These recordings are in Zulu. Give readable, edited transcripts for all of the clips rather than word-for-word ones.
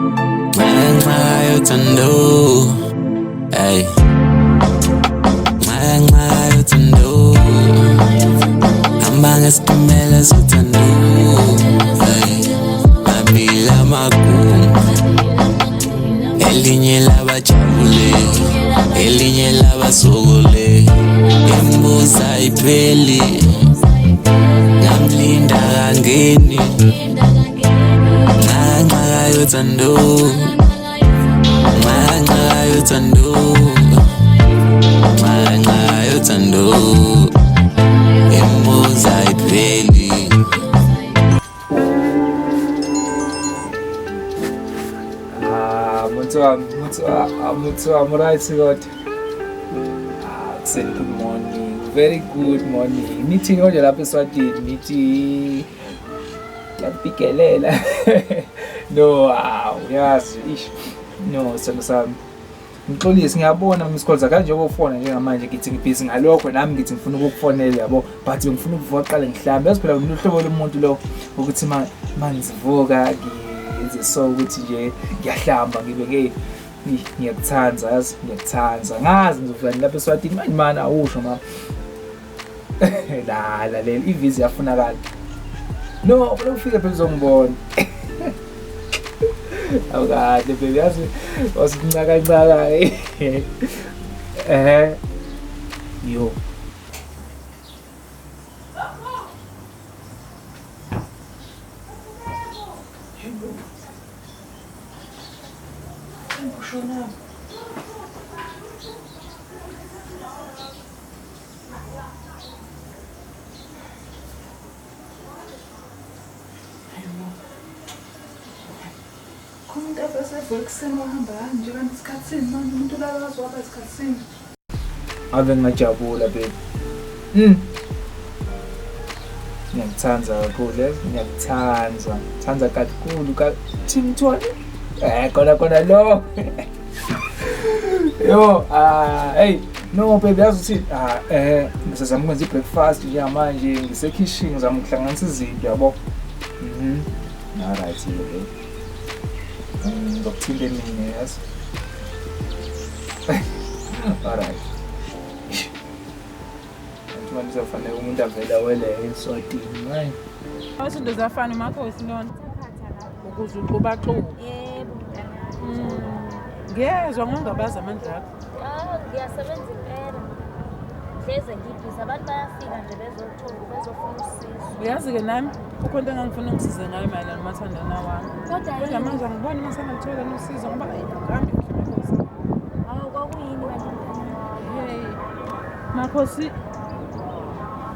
Nxa yothando. Hey. Nxa yothando. Hamba ngesitimela sothando. Hey. Mabili amagumbi. Elinye labajabule, elinye labasokole. Imbuzi ayipheli. Ngamlinda kangeni. Nxa nxa yothando. Nxa nxa yothando. Nxa nxa yothando. Imbuzi ayipheli. Ah, motho wami, motho ah, motho wami, right kodwa. Ah, kuseni good morning. Very good morning. Nithi konje lapha eSwatini, nithi ngiyapikelela. No, ah, uyazi, ish. No, sithando sami. Ngixolise ngiyabona miss calls akanje njengoba ufona njengamanje ngithi ngibhizi ngalokho nami ngithi ngifuna ukukufonela yabo, but ngifuna ukuvuka qale ngihlambe. Yazi phela mina uhlobo lomuntu lo ukuthi ma mangivuka ngiyenze so ukuthi nje ngiyahlamba ngibe ke ngiyakuthanda, yazi ngiyakuthanda. Ngazi ngizofika lapha eSwatini manje mana awusho mama. La la leli ivisa iyafunakala. No, ufuna ufike phela uzongibona. Awukade baby, yazi wasincakancaka. Eh. Yo. Khona umuntu asesevuka ekuseni wahamba kanje kanti isikhathi sini manje umuntu ulala waba isikhathi sini. Ave ngajabula baby. Ngiyakuthanda kakhulu, yazi ngiyakuthanda. Thanda kakhulu ka Team Tony. Eh, kona kona lo. Yo, ah, hey, no baby, yazi ukuthi ah ngisazama ukwenza i-breakfast njengamanje ngisekhishini ngizama ukuhlanganisa izinto yabo. Alright baby. Ngizokuthinta emini yazi. Alright. Manje kuzofanele umuntu avele awele eSwatini, hayi. Izinto ziyafana umakhosi lona. Ukuze uxubaxuba. Yebo, mntanami. Ngiyezwa ngongabazi amandla akho. Ah, ngiyasebenza impela. Hleze ngibhizi, abantu bayafika nje bezothola bezofuna usizo. Uyazi-ke nami kukho into engangifuna ungisize ngayo mayelana nomathandana wami. Kodwa Kodwa yini? manje angiboni uma sengathola usizo ngoba ayi akuhambi kuhle makhosi. Hawu, kwakuyini kanti mntanami? Hey, makhosi,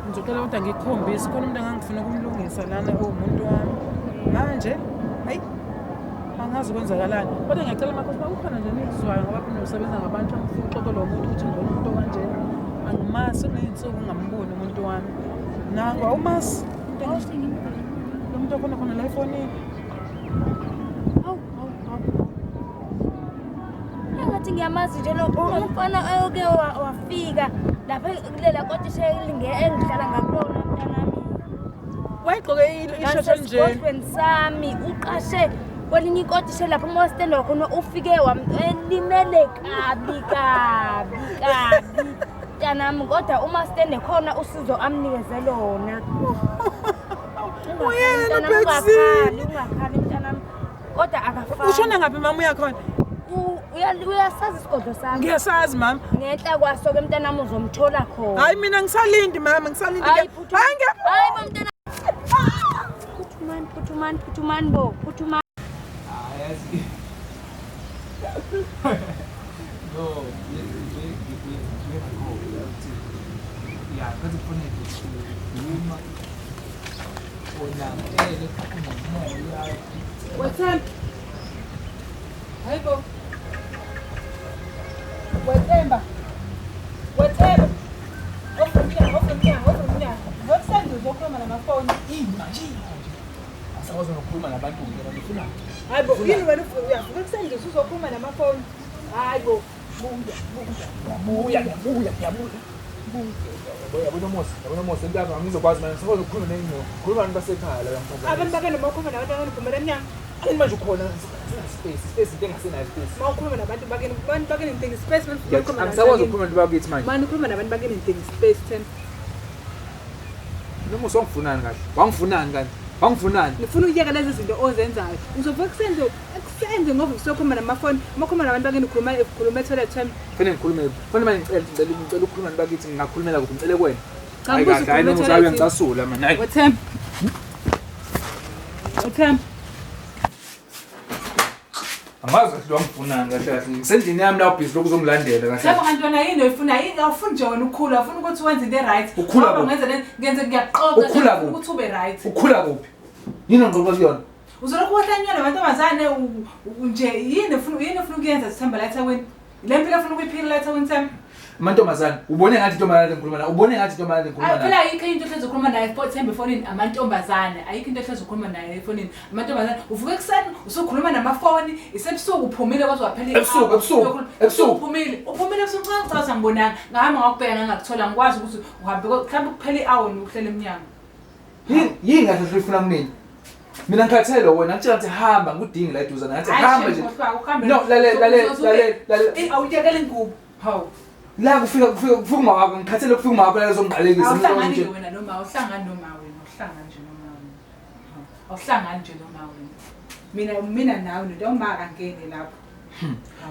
ngizocela kodwa ngikukhombise khona umuntu engangifuna ukumlungisa lana owumuntu wami. Manje, hayi, angazi kwenzakalani. Kodwa ngiyacela makhosi uma kukhona nje nikuzwayo ngoba phela usebenza ngabantu angifuni uxoxele umuntu ukuthi ngibona umuntu okanje. Angimazi kuney'nsuku ngingamboni umuntu wami. Nangu awumazi. Awusho ngimbheke. Lo muntu okhona khona la efonini. Hawu, hawu, hawu. Engathi ngiyamazi nje lo umfana oke wafika lapha kulela kotishi engihlala ngakulona mntanami. Wayegqoke ishosho nje. Ngasesigodlweni sami uqashe kwelinye ikotishi lapho uma wasitenda wakhona ufike elimele kabi kabi kabi mntanami, kodwa uma sitende khona usizo amnikeze lona. Uyena Mntanami, Bhekisile. ungakhali, ungakhali mntanami, kodwa akafani. Ushona ngaphi mama uyakhona? Uyasazi isigodlo sami. Ngiyasazi mama. Ngenhla kwaso-ke mntanami uzomthola khona. Hayi mina ngisalindi mama, ngisalindi. Hayi, Hayi Hayi bo mntanami. Phuthumani, phuthumani, phuthumani bo, phuthumani. Ah, yazi. No, ya, ngathi kufanele uma onakele unomoya. Wethemba. Hayibo. Wethemba. Wethemba. Ovula umnyango, ovula umnyango, ovula umnyango. Ngokusanda uzokhuluma namafoni. Manje asakwazi nokukhuluma nabantu ngeke ngifuna. Hayibo, yini wena uyavuka ekuseni uzokhuluma namafoni? Hayibo, buya, buya. Ngiyabuya, ngiyabuya, ngiyabuya. Yabona Mose, yabona Mose, into yakho angizokwazi manje, ngisakwazi ukukhuluma nenye. Khuluma nabantu basekhaya la Abantu uyangiphaza. babe noma ukhuluma nabantu abanigumela emnyango. Angini manje ukhona space, space into engasenayo space. Uma ukhuluma nabantu bakini, abantu bakini ngidinga space manje ukhuluma nabantu. Angisakwazi ukukhuluma nabantu bakithi manje. Manje ukhuluma nabantu bakini ngidinga space Themba. Noma usangifunani kahle? Wangifunani kanti? Wangifunani? Ngifuna ukuyeka lezi zinto ozenzayo. Uzovuka ekuseni ekuseni ngoba usokhuluma namafoni. Uma ukhuluma nabantu bakini ukhuluma ukhuluma ethoyilethi Themba. Fanele ngikhulume. Fanele manje ngicela ngicela ukukhuluma nabantu bakithi ngingakhulumela kuphi ngicele kuwena. Cha ngibuza Hayi ukhuluma noma ethoyilethi. uyangicasula manje. Hayi. Wethemba. Wethemba. Angazi kahle wangifunani kahle kahle. Ngisendlini yami la ubhizi lokhu uzongilandela kahle. Themba kanti wena yini oyifuna? Yini awufuni nje wena ukukhula, awufuni ukuthi wenze into e-right. Ukhula Ngoba kuphi? ngenze ngenze ngiyaqoqa Ukhula ngifuna kuphi? ukuthi ube right. Ukhula kuphi? Yini ongqoqa kuyona? Uzolokhu wahlanyelwa namantombazane nje yini ufuna ukuyenza Themba la eThekwini? Le mpilo ofuna ukuyiphila la eThekwini Themba? Amantombazane, ubone ngathi intombazane ngikhuluma nayo, ubone ngathi intombazane ngikhuluma Ayi, nayo. phela ayikho into ohlezi ukhuluma naye Themba efonini amantombazane. Ayikho into ohlezi ukhuluma naye efonini amantombazane. Uvuka ekuseni usukhuluma namafoni, isebusuku uphumile kwaze waphela Ebusuku, i-hour. ebusuku, Uyokhuluma- ebusuku. Uphumile, uphumile ebusuku cha cha angibonanga. Ngahamba ngakubheka ngangakuthola ngikwazi ukuthi uhambe mhlawumbe kuphela i-hour nokuhlela emnyango. Yini kahle hle ufuna kumina? Mina ngikhathele wena, ngitshela ukuthi hamba ngikudingi la eduzane, ngathi Hayi, hamba shame, nje. khohlwa, uhambe. No, lalela lalela lalela lalela. Awuyekela ingubo. Hawu. La kufika kufika kufika uma wakho, ngikhathele kufika uma wakho la ezongiqalekisa. Awuhlangani nje wena noma awuhlangani noma wena, awuhlangani nje noma wena. Awuhlangani nje noma wena. Mina nawe nento uma akangeni lapho.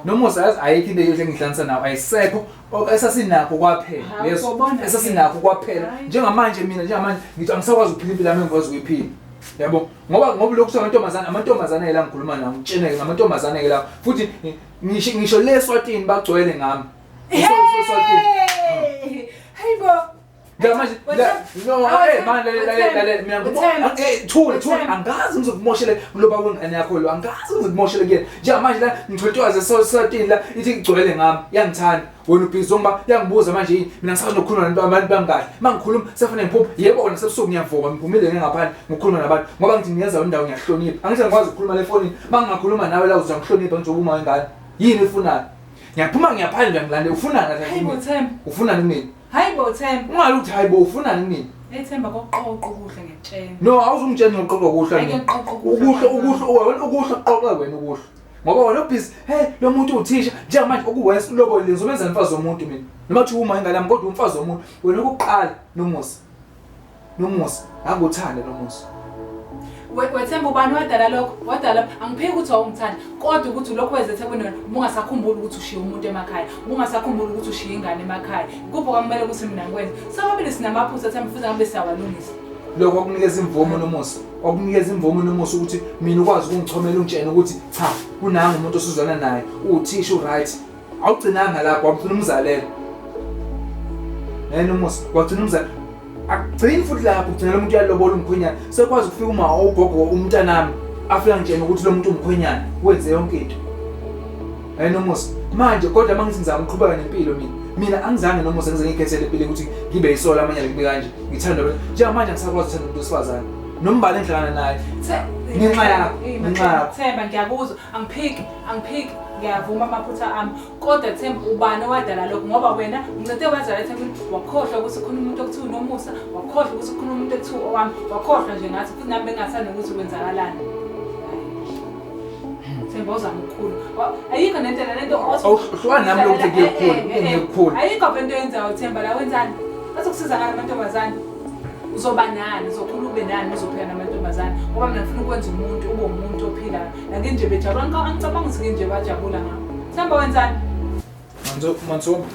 Nomusa yazi ayikho into eyohle engihlanganisa nawe ayisekho esasinakho kwaphela Hawu, leso ubona ke. esasinakho kwaphela Hayi. njengamanje mina njengamanje ngithi angisakwazi ukuphila impilo yami engikwazi ukuyiphila yabo ngoba lokhu kuthiwa amantombazane la ngikhuluma nawo ngitsheneke ngamantombazane ke la futhi ngisho le Eswatini bagcwele ngami Eswatini Hey! Hayibo. Njengamanje no eh man lalela mina ngibona thula thula angazi ngizokumoshela kuloba wengane yakho lo angazi ngizokumoshela kuyena njengamanje la ngithola intokazi esosatini la ithi igcwele ngami yangithanda wena ubhizi ngoba yangibuza manje yini mina ngisakwazi nokukhuluma nabantu abantu bami kahle mangikhuluma sefanele ngiphume yebo kona sebusuku ngiyavuma ngiphumile ngaphandle ngokukhuluma nabantu ngoba ngithi ngiyenza indawo ngiyahlonipha angithi ngikwazi ukukhuluma le fonini mangingakhuluma nawe la uzangihlonipha njengoba uma wengane yini ufunayo ngiyaphuma ngiyaphandle ngilande ufunani Hayibo Themba. ufunani kumina Hayibo Themba. ungali uthi hayibo ufunani kumina Hey Themba koqoqo kuhle ngiyakutshela. No, awuzungitshela ngoqoqo kuhle Ayike mina. qoqo kuhle. Ukuhle ukuhle wena ukuhle qoqe wena ukuhle. Ngoba wena ubhizi, hey lo muntu uthisha njengamanje okuwes ulobolile ngizomenza umfazi womuntu mina. Noma kuthiwa uma ingane yami kodwa umfazi womuntu wena okokuqala Nomusa. Nomusa, ngakuthanda Nomusa. Wethemba ubani wadala lokho? Wadala angiphiki ukuthi wawungithanda kodwa ukuthi lokho wenze eThekwini wena ubungasakhumbuli ukuthi ushiye umuntu emakhaya, ubungasakhumbuli ukuthi ushiye ingane emakhaya. Kupho kwamele ukuthi mina ngikwenze. Sobabili sinamaphutha Themba futhi ngabe siyawalungisa. Lokho kwakunikeza imvumo Nomusa. Kwakunikeza imvumo Nomusa ukuthi mina ukwazi ukungichomela ungitshene ukuthi cha kunanga umuntu osuzwana naye, uthisha uright. Awugcinanga lapho wagcina umzalela. Nomusa, wagcina umzalela. Akugcini futhi lapho ugcina lo muntu uyalobola umkhwenyana. Sekwazi ukufika uma ugogo umntanami afika ngitshene ukuthi lo muntu umkhwenyana wenze yonke into. Nomusa, manje kodwa mangithi ngizama ukuqhubeka nempilo mina angizange Nomusa ngize ngikhethele impilo ukuthi ngibe yisola amanye ngibe kanje ngithanda wena. Njengamanje angisakwazi ukuthanda umuntu wesifazane. Nombala engihlangana naye. Ngenxa yakho, ngenxa yakho. Themba ngiyakuzwa, angiphiki, ngiyavuma amaphutha ami. Kodwa Themba ubani owadala lokho ngoba wena uncede wazala eThekwini wakhohlwa ukuthi khona umuntu okuthiwa uNomusa, wakhohlwa ukuthi khona umuntu ekuthiwa owami, wakhohlwa nje ngathi futhi nami bengathanda ukuthi kwenzakalani. Themba uzama ukukhula. Ayikho nento lento Awuhlukani nami lokhu ngiyokukhula, ngiyokukhula. Ayikho into oyenzayo Themba la wenzani? Azokusiza ngani amantombazane? Uzoba nani, uzokhula ube nani, uzophila namantombazane. Ngoba mina ngifuna ukwenza umuntu ube umuntu ophilayo. La nginje bejabula, angicabanga ukuthi nginje bajabula ngakho. Themba wenzani? Mantsombi,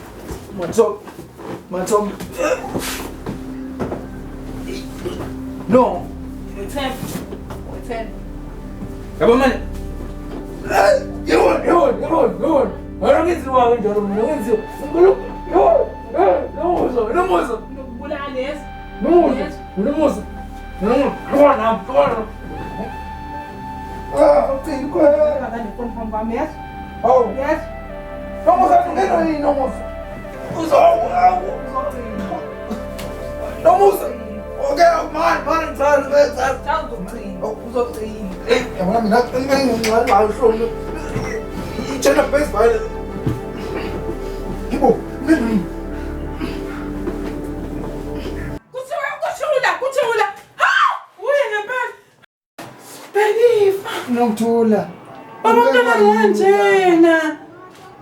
Mantsombi, Mantsombi. No. Themba. Themba. Yabo manje. Yebo, yebo, yebo, yebo. Wena ngenziwa kanjalo mina ngenziwa. Ngikulu. Yebo. Nomusa, Nomusa. Ngikubulala lezi. Nomusa, Nomusa. Nomusa, hlukana. Ah, uthini kwa? Ngazani ifoni phambi kwami, yes? Hawu. Yes. Nomusa, ungena yini Nomusa? Nomusa. Okay, man, man, Cha uzogcina. Uzogcina. Eh, yabona mina ngingxaxayo i-gender based violence. Yebo, Kuthiwa kuthula, kuthula. Ha! Uye ngempela. Benifa. Nokuthula. Baba umntwana kanjena.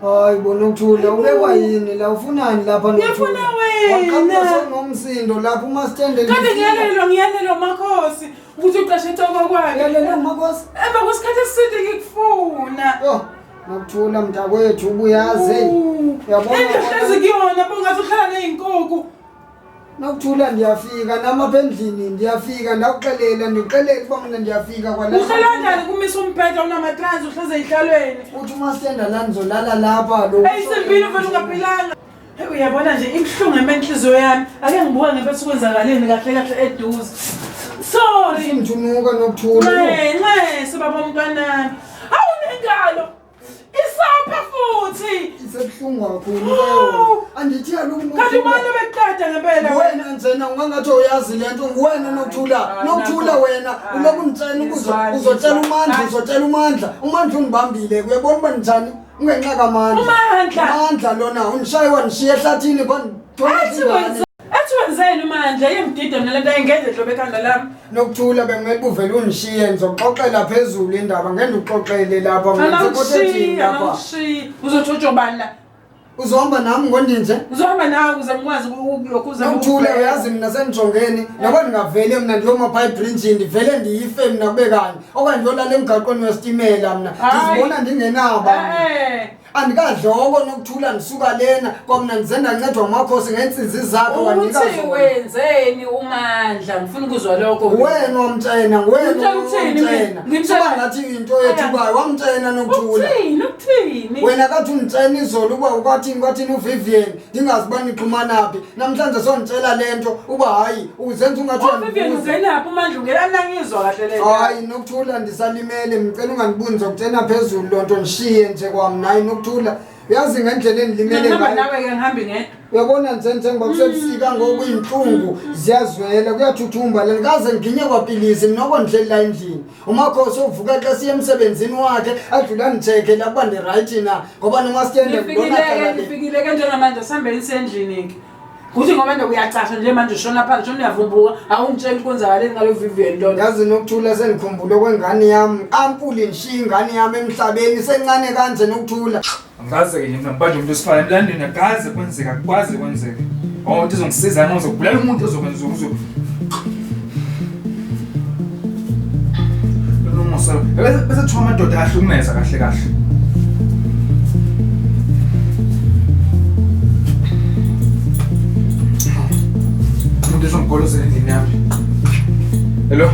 Hayi bo Nokuthula, ubekwa yini la ufunani lapha Nokuthula? Ngifuna wena. Waqhamuka sewunomsindo lapha umasitende. Kade ngiyalelwa ngiyalelwa makhosi ukuthi uqashe ecoko kwakhe. Uyalelwa umakhosi? Emva kwesikhathi eside ngikufuna. Oh, Nokuthula mntakwethu ubuyazi. hey. Uyabona Into hlezi kuyona bongathi uhlala nezinkukhu. Nokuthula ndiyafika nami apha endlini ndiyafika ndakuxelela ndikuxelela uba mna ndiyafika kwala. Uhlala kanjani kumisa umbhede unamatrans uhleze ey'hlalweni? Uthi umasitenda la ndizolala lapha lo. Eyisimpilo mfethu ungaphilanga. Hey uyabona nje ibuhlungu ngempela inhliziyo yami. Ake ngibuke ngempela kwenzakaleni kahle kahle eduze. Sorry. Ngithunuka Nokuthula. Nxe, nxe, sebaba umntwanami. Awu nengalo. Isapha futhi. Isebuhlungu kakhulu leyo. Andithi kaloku Kanti ubani obekuqeda ngempela wena? Wena njena ungangathi uyazi le nto nguwena Nokuthula. Nokuthula wena uloku unditshela ukuze uzotshela uMandla uzotshela uMandla. uMandla undibambile uyabona uba ndinjani? Ungenxa kaMandla. UMandla. Mandla lona undishaye wandishiya ehlathini Athi wenze athi wenzeni uMandla iyangidida mina lento ayingenze hlobo ekhanda lami. Nokuthula bekumele uvele undishiye ndizokuxoxela phezulu indaba ngeke ndikuxoxele lapha mina ndisekothethini Angikushiyi, lapha. angikushiyi. Uzothi ubani la? Uzohamba nami ngondinje? Uzohamba nawe ukuze ngikwazi ukulokhu Nokuthula uyazi mina sendijongeni noba ndingavele mna ndiyoma phaa ebrinjini ndivele ndiyife mna kube kanye okanye ndiyolala emgaqweni wesitimela mna Hayi. ndizibona ndingenaba mna. Eh. Andikadloko Nokuthula ndisuka lena kwamna ndize ndancedwa ngumakhosi ngeentsizi zakhe wandinika Uthi zona. wenzeni uMandla? Ngifuna ukuzwa lokho. Nguwena wamtshena nguwena Ngimtshela ukuthini mina? wamtshena Ngimtshela- kuba ngathi into yethukayo wamtshena Nokuthula. Ukuthini? Ukuthini? Wena kathi unditshena izolo uba ukwathini kwathini uVivian ndingazi uba nixhumana phi namhlanje sonditshela le nto uba hayi uzenza ungathi UVivian uyandibuza. ungenaphi uMandla ungena anangizwa kahle le nto. Hayi Nokuthula ndisalimele ngicela ungandibuzi ngizokutshena phezulu loo nto ndishiye nje kwamna hayi Nokuthula uyazi ngendlela endilimele Ngihamba ngayo nawe ke ngihambi ngedwa. Uyabona nje njengoba kusebusika ngoku iintlungu ziyazwela kuyathuthumba le ndikaze nginye kwapilisi mnoko ndihleli la endlini umakhosi uvuka xa siye emsebenzini wakhe adlule anditshekhe la kuba ndirayithi na ngoba nomasitende Ngifikile-ke ngifikile-ke njengamanje sihambeni sendlini-ke. Kuthi ngoba nje uyacasha nje manje ushona phansi ushona uyavumbuka awungitsheli ukuthi kwenzakaleni ngalo Vivian lona. Yazi Nokuthula sendikhumbule kwengane yami ampuli ndishiye ingane yami emhlabeni sencane kanje Nokuthula. Angikaze-ke nje mina ngibanjwe umuntu wesifazane emlandweni akaze kwenzeka akukwazi kwenzeka. Oh, umuntu uzongisiza noma uzobulala umuntu ozokwenza uzo. Nomusa. Bese bese kuthiwa amadoda ayahlukumeza kahle kahle. Umuntu uzongigolozela endlini yami. Hello?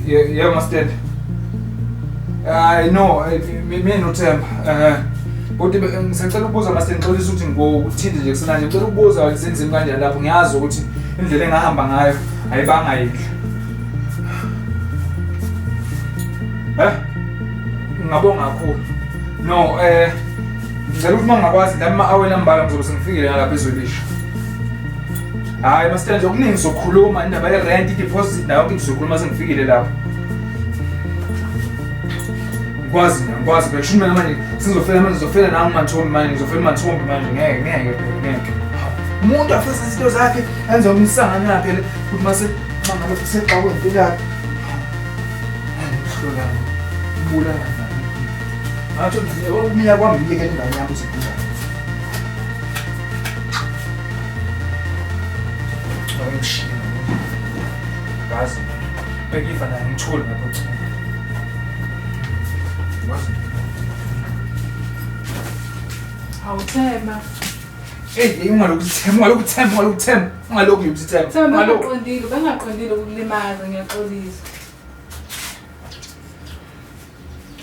Yebo Master. Hayi no, mina noThemba. Bhuti ngisacela ukubuza Master ngixolisa ukuthi ngikuthinte nje kusenanje. Ngicela ukubuza zenzini kanjani lapho ngiyazi ukuthi indlela engahamba ngayo ayibanga yinhle. Eh? Ngingabonga kakhulu. No, ngicela ukuthi mangingakwazi nami ama-hour ambalwa ngizobe sengifikile ngalapha eZwelisha. Hayi Master nje okuningi sizokhuluma indaba ye-rent, i-deposit nayo yonke into sizokhuluma sengifikile lapho. Ngikwazi mina, ngikwazi phela. Kusho mina manje sengizofela manje ngizofela nangu Manthombi manje ngizofela uManthombi manje ngeke ngeke phela ngeke. Umuntu afisa izinto zakhe enze umsangano yakhe le ukuthi mase mangabe sexakwe impilo yakhe. Ngihlola ngibulala ngathi ukumiya kwami ngiyekele ingane yami uze Ngishiye. Ngazi. Bhekifa naye ngithule lapho cha. Wazi. Awuthemba. Hey, ungalokhu uthemba, ungalokhu uthemba, ungalokhu uthemba, ungalokhu nje uthemba. Themba Ungalokhu. bengaqondile, bengaqondile ukukulimaza ngiyaxolisa.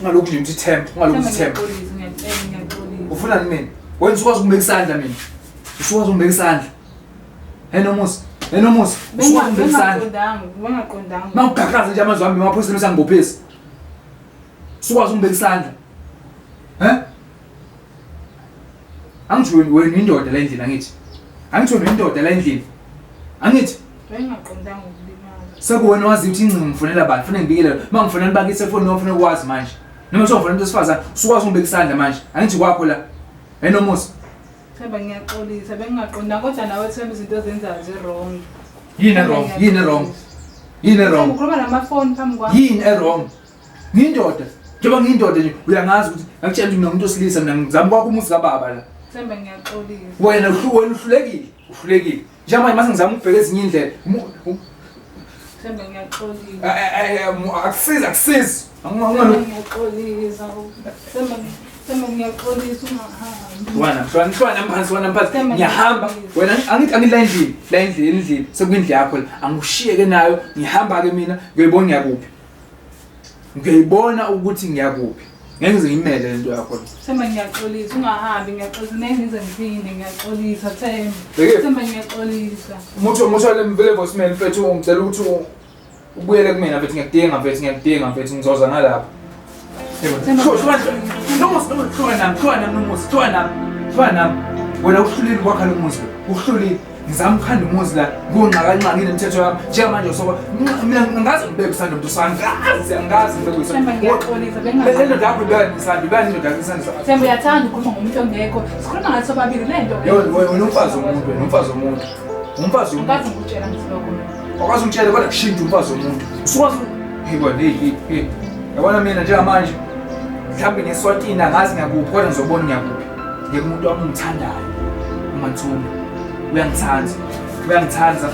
Ungalokhu nje uthemba, ungalokhu Themba uthemba. ngiyaxolisa, ngiyacela ngiyaxolisa. Ufunani mina? Wena usukwazi ukubeka isandla mina. Usukwazi ukubeka isandla. Hey Nomusa, hey Nomusa, usukwazi ukubeka isandla. Bengaqondanga, bengaqondanga. Mangugaqaza nje amazwi ami amaphoyisa nosangibophisa. Usukwazi ukubeka isandla. He? Angithi wena wena indoda la endlini angithi. Angithi wena indoda la endlini. Angithi Bengaqondanga ukulimaza. sekuwena wazi ukuthi ingcingo ngifonela bani, fanele ngibikele. Uma ngifonela bakithi efoni noma ufuna ukwazi manje. Noma kuthiwa ngifonela umuntu wesifazane, usukwazi ukubeka isandla manje. Angithi kwakho la. Hey Nomusa, Themba ngiyaxolisa, bengingaqondanga kodwa nawe Themba izinto ozenzayo zi-wrong. yini wrong? Yini wrong? Yini Themba wrong? ukhuluma namafoni phambi kwami. Yini wrong? Ngiyindoda. Njengoba ngiyindoda nje uyangazi ukuthi ngakutshela ukuthi mina umuntu osilisa mina ngizama kwakho umuzi kababa la. Themba ngiyaxolisa. Wena wena uhlulekile, uhlulekile. Njengamanje mase ngizama ukubheka ezinye indlela. Themba ngiyaxolisa. Akusizi, akusizi. Themba ngiyaxolisa. Themba Themba ngiyaxolisa ungahambi. Wena, hlwana hlwana phansi, hlwana phansi. Themba, Ngiyahamba. ngiyaxolisa. Wena angithi angithi la endlini, la endlini, endlini, sekuyindlu yakho la. Angikushiyeke nayo, ngihamba ke mina, ngiyoyibona ngiyakuphi. Ngiyoyibona ukuthi ngiyakuphi. Ngeke ngize ngimele lento yakho. Themba ngiyaxolisa ungahambi ngiyaxolisa ngeke ngize ngiphinde ngiyaxolisa Themba. Bheke. Themba ngiyaxolisa. Mutho mutho le mvele voicemail mfethu ngicela ukuthi ubuyele kumina mfethu ngiyakudinga mfethu ngiyakudinga mfethu ngizoza ngalapha. Themba, Nomusi nomusi hlukana nami hlukana nami nomusi hlukana nami hlukana nami. Wena uhlulile ukwakha lo muzi lo uhlulile. Ngizama ukukhanda umuzi la ngonxakanxaka inemithetho yami njengamanje usoba mina ngingaze ngibeke usanda mntu sangazi angazi ngibeke Themba usanda. ngiyaxolisa Le bengingazi. ndoda yakho ibeka isandla ibeka indoda yakho isandla. Themba uyathanda ukukhuluma ngomuntu ongekho. Sikhuluma ngathi sobabili le nto. Yebo wena umfazi womuntu wena umfazi womuntu. Umfazi womuntu. Angikaze ngikutshela ngithi lokho mina. Awukwazi ukutshela kodwa kushintsha umfazi womuntu. Usukwazi hey bona hey hey hey. Yabona mina njengamanje mhlawumbe ngeSwatini angazi ngiyakuphi kodwa ngizobona ngiyakuphi. Ngeke umuntu wami ungithandayo. UMathumba uyangithanda. Uyangithanda.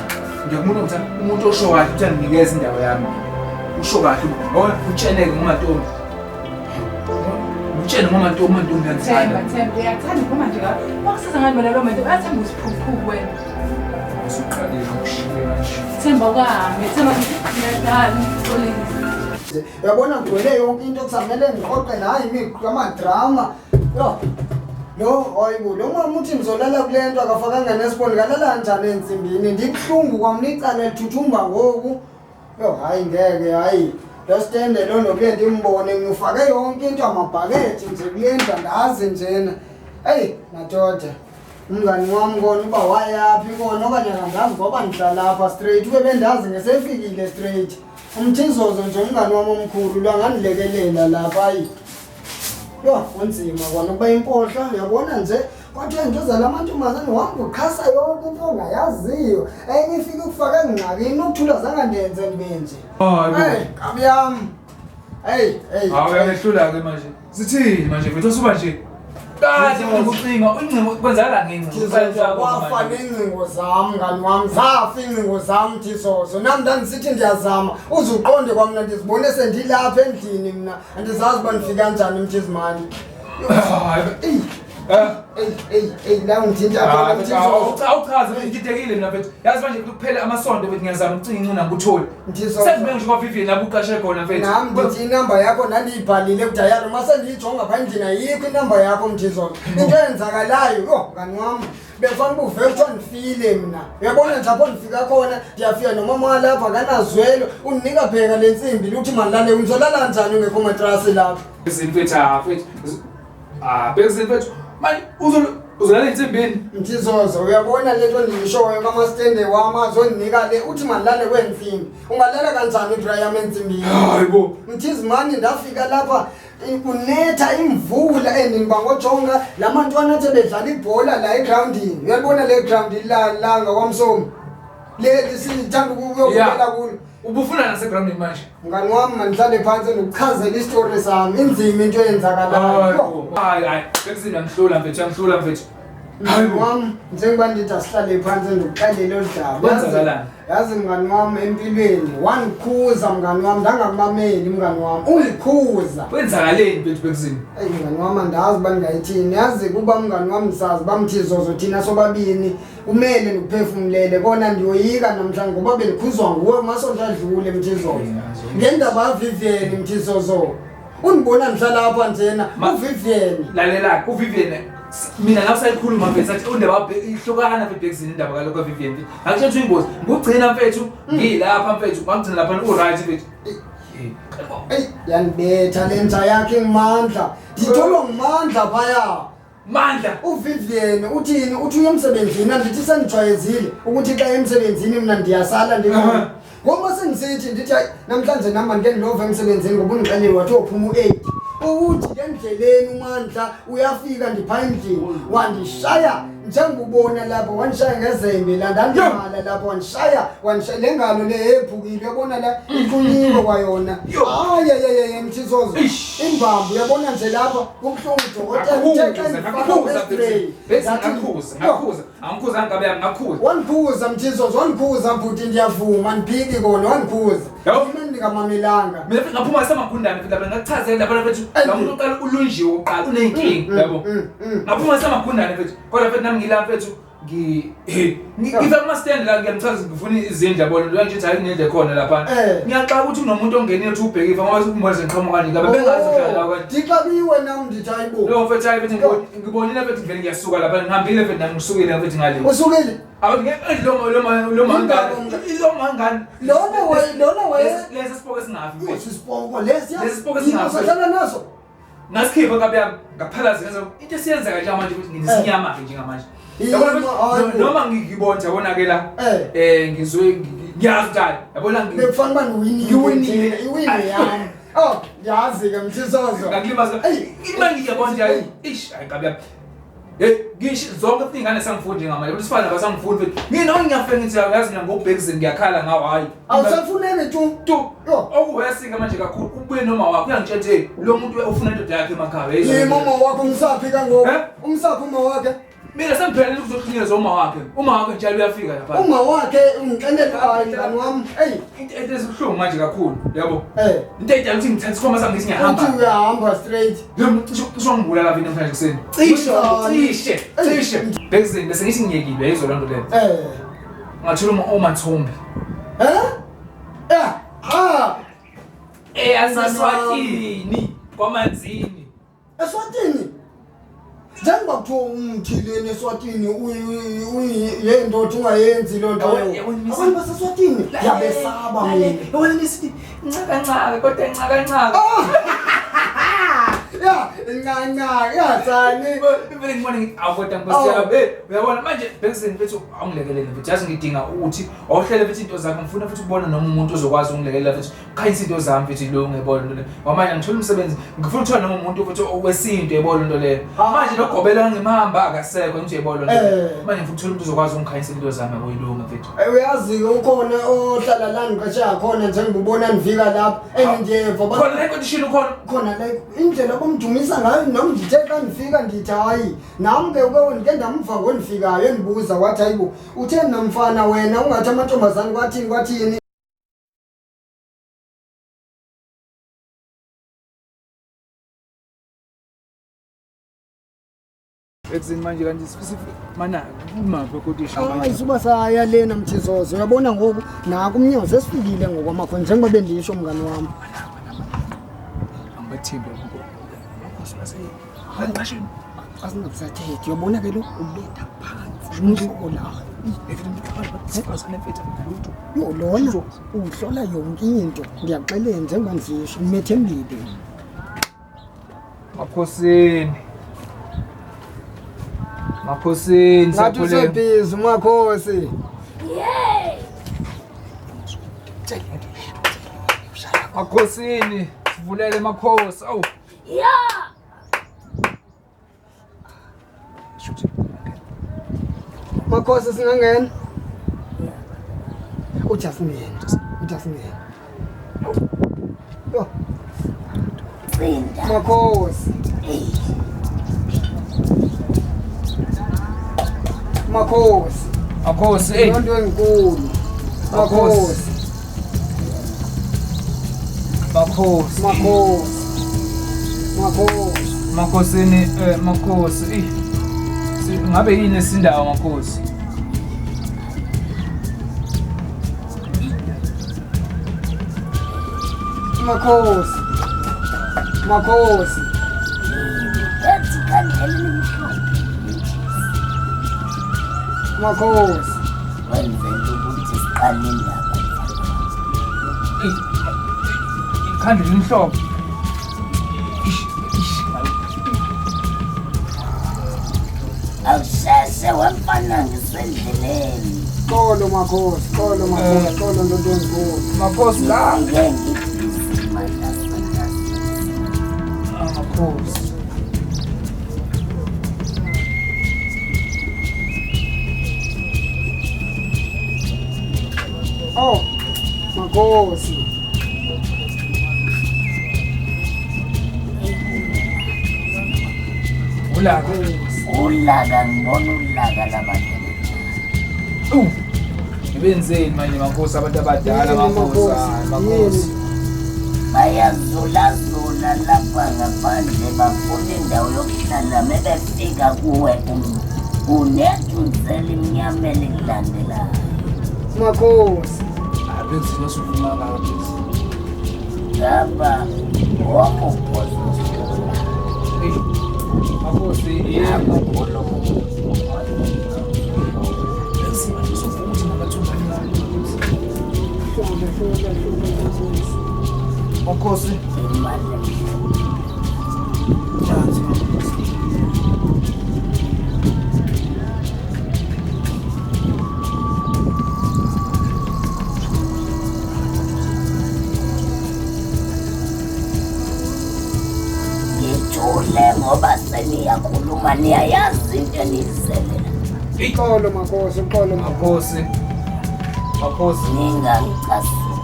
Ngeke umuntu ongithanda umuntu osho kahle ukuthi anginikeze indawo yami. Usho kahle ngoba utsheneke ngomantombi. Utshene ngomantombi umantombi Themba uyangithanda. Themba uyathanda ukukhuluma nje kabi. Wakusiza ngani wena lo muntu? Uyathanda usiphukuphuku wena. Usuqalile ukushiya kanje. Themba ukahambe. Themba ngiyadala ngixolisa. Uyabona ngigcwele yonke into kusamele ngiqoqe nayo imiqu amadrama. Yo. Lo hayibo lo mama uthi ngizolala kule nto akafakanga nesiboni kalala kanjani ensimbini ndibuhlungu kwamna icala lithuthumba ngoku. Yo hayi ngeke hayi. Lo stende lo nokuye ndimbone ngifake yonke into amabhakethi nje kule ndlu andazi njena. Eyi madoda. Umngani wami kona uba wayaphi kona okanye akandazi ngoba ndihlala apha straight ube bendazi ngesefikile straight. Umthizozo nje umngani wami omkhulu lwangandilekelela lapha ayi. Yho kunzima kona ukuba impohla uyabona nje kodwa into zala mantombazane wanguqhasa yonke into ongayaziyo enye ifike ukufaka engxakini ukuthula zangandenze ndibe nje. Hayi bo. Hey kabi yami. Hey hey. Hawu uyangehlula-ke manje. Sithini manje mfethu usuba nje. Kade ngikucinga, uncingo kwenzakala ngencingo. Kwafa nengcingo zam mngani wami zafa iingcingo zam Thizozo nam ndandisithi ndiyazama uze uqonde kwamna ndizibone sendilapha endlini mna andizazi uba ndifika njani mthizimani. Eyi eyi eyi eyi la ungithinta khona Mthizozo. Awuchaze ngididekile mina mfethu. Yazi manje kuphela amasonto mfethu ngiyazama ukucinga incingo ngikutholi. Mthizozo. Sengibeke nje kwaVivian lapho uqashe khona mfethu. Nam ndithi inamba yakho ndandiyibhalile kudayari uma sendiyijonga phaa endlini ayikho inamba yakho Mthizozo. Into eyenzakalayo yho mngani wam bekufanele uba uve kuthiwa ndifile mna. Uyabona nje apho ndifika khona ndiyafika nomama walapha akanazwelo undinika pheka le ntsimbi luthi mandilale ndizolala njani ungekho matrasi lapha. Izinto mfethu ah mfethu. Ah bheka mfethu. Manje uzolala ensimbini. Mthizozo uyabona le nto ndiyishoyo kamastende wam azondinika le uthi mandilale kweentsimbi. Ungalala kanjani ibra yam entsimbini? Hayi bo. Mthizimani ndafika lapha kunetha imvula and ngojonga la mantwana athe bedlala ibhola la egrawundini uyalibona le ground la ngakwamsomi le sithanda ukuyobukela Yeah. kulo Ubufuna nasegroundini manje. mngani wami mandihlale phantsi ndikuchazele isitori sami inzima into eyenzakalayo Hayi bo. Hayi hayi. Bhekuzini uyangihlula mfethu, uyangihlula mfethu. Hayi mngani bo. wam njengoba ndithi asihlale phantsi ndikuxelele olu daba Kwenzakalani? Yazi mngani wam empilweni wandikhuza mngani wam ndangamameli mngani wam undikhuza. Kwenzakaleni mfethu Bhekuzini? Eyi mngani wam andazi uba ndingayithini yazi kuba mngani wam ndisazi uba Mthizozo thina sobabini kumele ndikuphefumlele kona ndiyoyika namhlanje ngoba bendikhuzwa nguwe kumasonto adlule Mthizozo. Ngendaba kaVivian Mthizozo undibona ndihlala apha njena uVivian. Lalela uVivian mina nawe sayikhuluma mfethu sathi undaba ihlukana mfethu Bhekuzini indaba kalokho kaVivian mfethu. Ngakutshela ukuthi uyingozi. Ngugcina mfethu ngilapha mfethu ngagcina lapha u-right mfethu. Eyi yandibetha le nja yakhe ngumandla nditholwa ngumandla phaya. Mandla. uVivian uthini uthi uye emsebenzini andithi sendijwayezile ukuthi xa emsebenzini mna ndiyasala ndingona ngoba sendisithi ndithi hayi namhlanje nam mandike ndilove emsebenzini ngoba undixelele wathi wophuma u-8 uthi ke endleleni uMandla uyafika ndipha endlini wandishaya Njengobona lapho wanishaya ngezembe la ndandimala lapho wanishaya wanishaya le ngalo le ephukile uyabona la iqunyiwe kwayona. Hayi hayi hayi Mthizozo. Imbambu uyabona nje lapha kubuhlungu dokotela uthe xa Ngakhuza bese ngakhuza ngakhuza angikhuza ngabe ngakhuza. Wanikhuza Mthizozo wanikhuza bhuti ndiyavuma niphiki kona wanikhuza. Mina ndingamamelanga. Mina futhi ngaphuma samagundane futhi lapha ngakuchazela lapha mfethu la muntu uqala ulunjiwe uqala unenkinga yabo. Ngaphuma samagundane mfethu kodwa mfethu nami ngila mfethu ngifika kuma stand la ngiyamchaza ngifuna izindlu yabo lo nje hayi kunendle khona lapha. Ngiyaxaka ukuthi kunomuntu ongenile uthi ubheke ifa ngoba umbona sengiqhamuka kanje ngabe bengazi uhlala la kanje. Ndixakiwe nami ndithi hayibo. Lo mfethu hayi mfethu ngibonile mfethu ngivele ngiyasuka lapha ngihambile mfethu nami ngisukile mfethu ngale. Usukile? Lesi sipoko esingafi mfethu. Sipoko lesi. Lesi sipoko esingafi. Usahlala naso. Ngasikhipha kabi yami ngaphalaza ngenza into esiyenzeka nje manje ukuthi nginesinyama ke njengamanje. Noma ngikubona yabona ke la ngizwe ngiyazi ukuthi yabona ngikufanele uba ngiwinile iwini yami. Oh yazi ke Mthizozo. Ngakulimaza. Ima ngiyabona nje ish hayi kabi yami. Hey ngisho zonke futhi ingane sangifundi njengamanje ukuthi sifana abasangifundi futhi mina ngiyafika ngithi yazi mina ngokubhekizeni ngiyakhala ngawo hayi awusafuneki tu tu okuwesika manje kakhulu ubuye noma wakho uyangitshela nje lo muntu ufuna indoda yakhe emakhaya yimi uma wakho umsaphi kangoku umsaphi uma wakhe mina sengiphelele ukuzohlunyezwa uma wakhe uma wakhe njalo uyafika lapha uma wakhe ungixelela hayi mngani wami hey into esibuhlungu manje kakhulu yabo into edala ukuthi ngithathe isikhwama sami ngithi ngiyahamba uthi uyahamba straight cishe ngibulala lapha namhlanje kuseni cishe cishe bhekizeni bese ngithi ngiyekile yizo loo nto leyo ngathola uma omathombi eyaseswatini kwamanzini Eswatini njengoba kuthiwa umthileni eswatini yendoda ungayenzi loo nto abantu baseswatini ndiyabesaba mina yabona nisithi ncakancaka kodwa ncakancaka ya ncancaka yathani vele ngibone ngithi awu kodwa nkosi yami hey uyabona manje bhekiseni mfethu awungilekelele mfethu yazi ngidinga ukuthi awuhlele mfethu into zakho ngifuna futhi ukubona noma umuntu ozokwazi ukungilekelela futhi khanyisa into zami mfethu lo ngiyabona into le ngoba manje ngithola umsebenzi ngifuna ukuthola noma umuntu futhi owesintu yebona into leyo manje lo gobela ngimhamba akasekho nje yebona into manje ngifuna ukuthola umuntu ozokwazi ukungikhanyisa into zami yabo ilunga mfethu uyazi-ke ukhona ohlala la ngiqashe khona njengoba ubona nifika lapho and ngiyeva khona la ekodishini ukhona khona la indlela abamdumisa ngayo nami ngithe xa ndifika ndithi hayi nami ke uke ndike ndamva ngonifikayo endibuza wathi hayibo utheni namfana wena ungathi amantombazane kwathini kwathini Ekuzeni manje kanti mana kumaphi kodisha manje. Hayi suba saya lena Mthizozo uyabona ngoku naku umnyango sesifikile ngokwamakhona njengoba bendisho mngani wami. Angibathembi abantu. Amakhosi base angiqasheni. Asingabusathethi uyabona ke lo ubetha phansi umhlola. Yo lona uhlola yonke into ngiyakuxelela njengoba ndisho ngimethembile. Makhosini. Makhosini Ngathi usebhizi umakhosi. Yeah. Makhosini, sivulele makhosi. Awu. Yeah. Makhosi singangena. Uthi asingene. Uthi asingene. Yo. Makhosi. Makhosi. Makhosi, hey. Into enkulu. Makhosi. Makhosi. Makhosi. Makhosi. Makhosini makhosi. Eh. Ngabe yini esindawo makhosi? Makhosi. Makhosi. Ethi khandlela elimhlophe. Makhosi. Wenzela ukuthi siqale indaba. Ikhandlela elimhlophe. Awusheshe wemfana ngisendleleni. Xolo makhosi, xolo makhosi, xolo ndoda enkulu. Makhosi la. Ngike ngibhizi matasa. Makhosi. Makhosi. Ulaka. Ulaka ngibona ulaka labantu. Ngibenzeni manje makhosi abantu abadala Yini, makhosi makhosi? hayi makhosi. Bayazulazula lapha ngaphandle bafuna indawo yokuhlala mebefika kuwe unethunzela imnyama elikulandelayo. Makhosi. Hayi benzini osuvuma kangaka please. Ngaba wamuphosa usula. Eish. Makhosi yebo. Benzini manje usuvuma ukuthi ngamathumba makhosi. Hlola hlola hlola makhosi. Makhosi. Imali emhlophe. Nansi makhosi. Ngijule ngoba seniyakhuluma niyayazi into eniyizelela. Uxolo makhosi, uxolo makhosi. Makhosi. Makhosi. Ningangicasuli.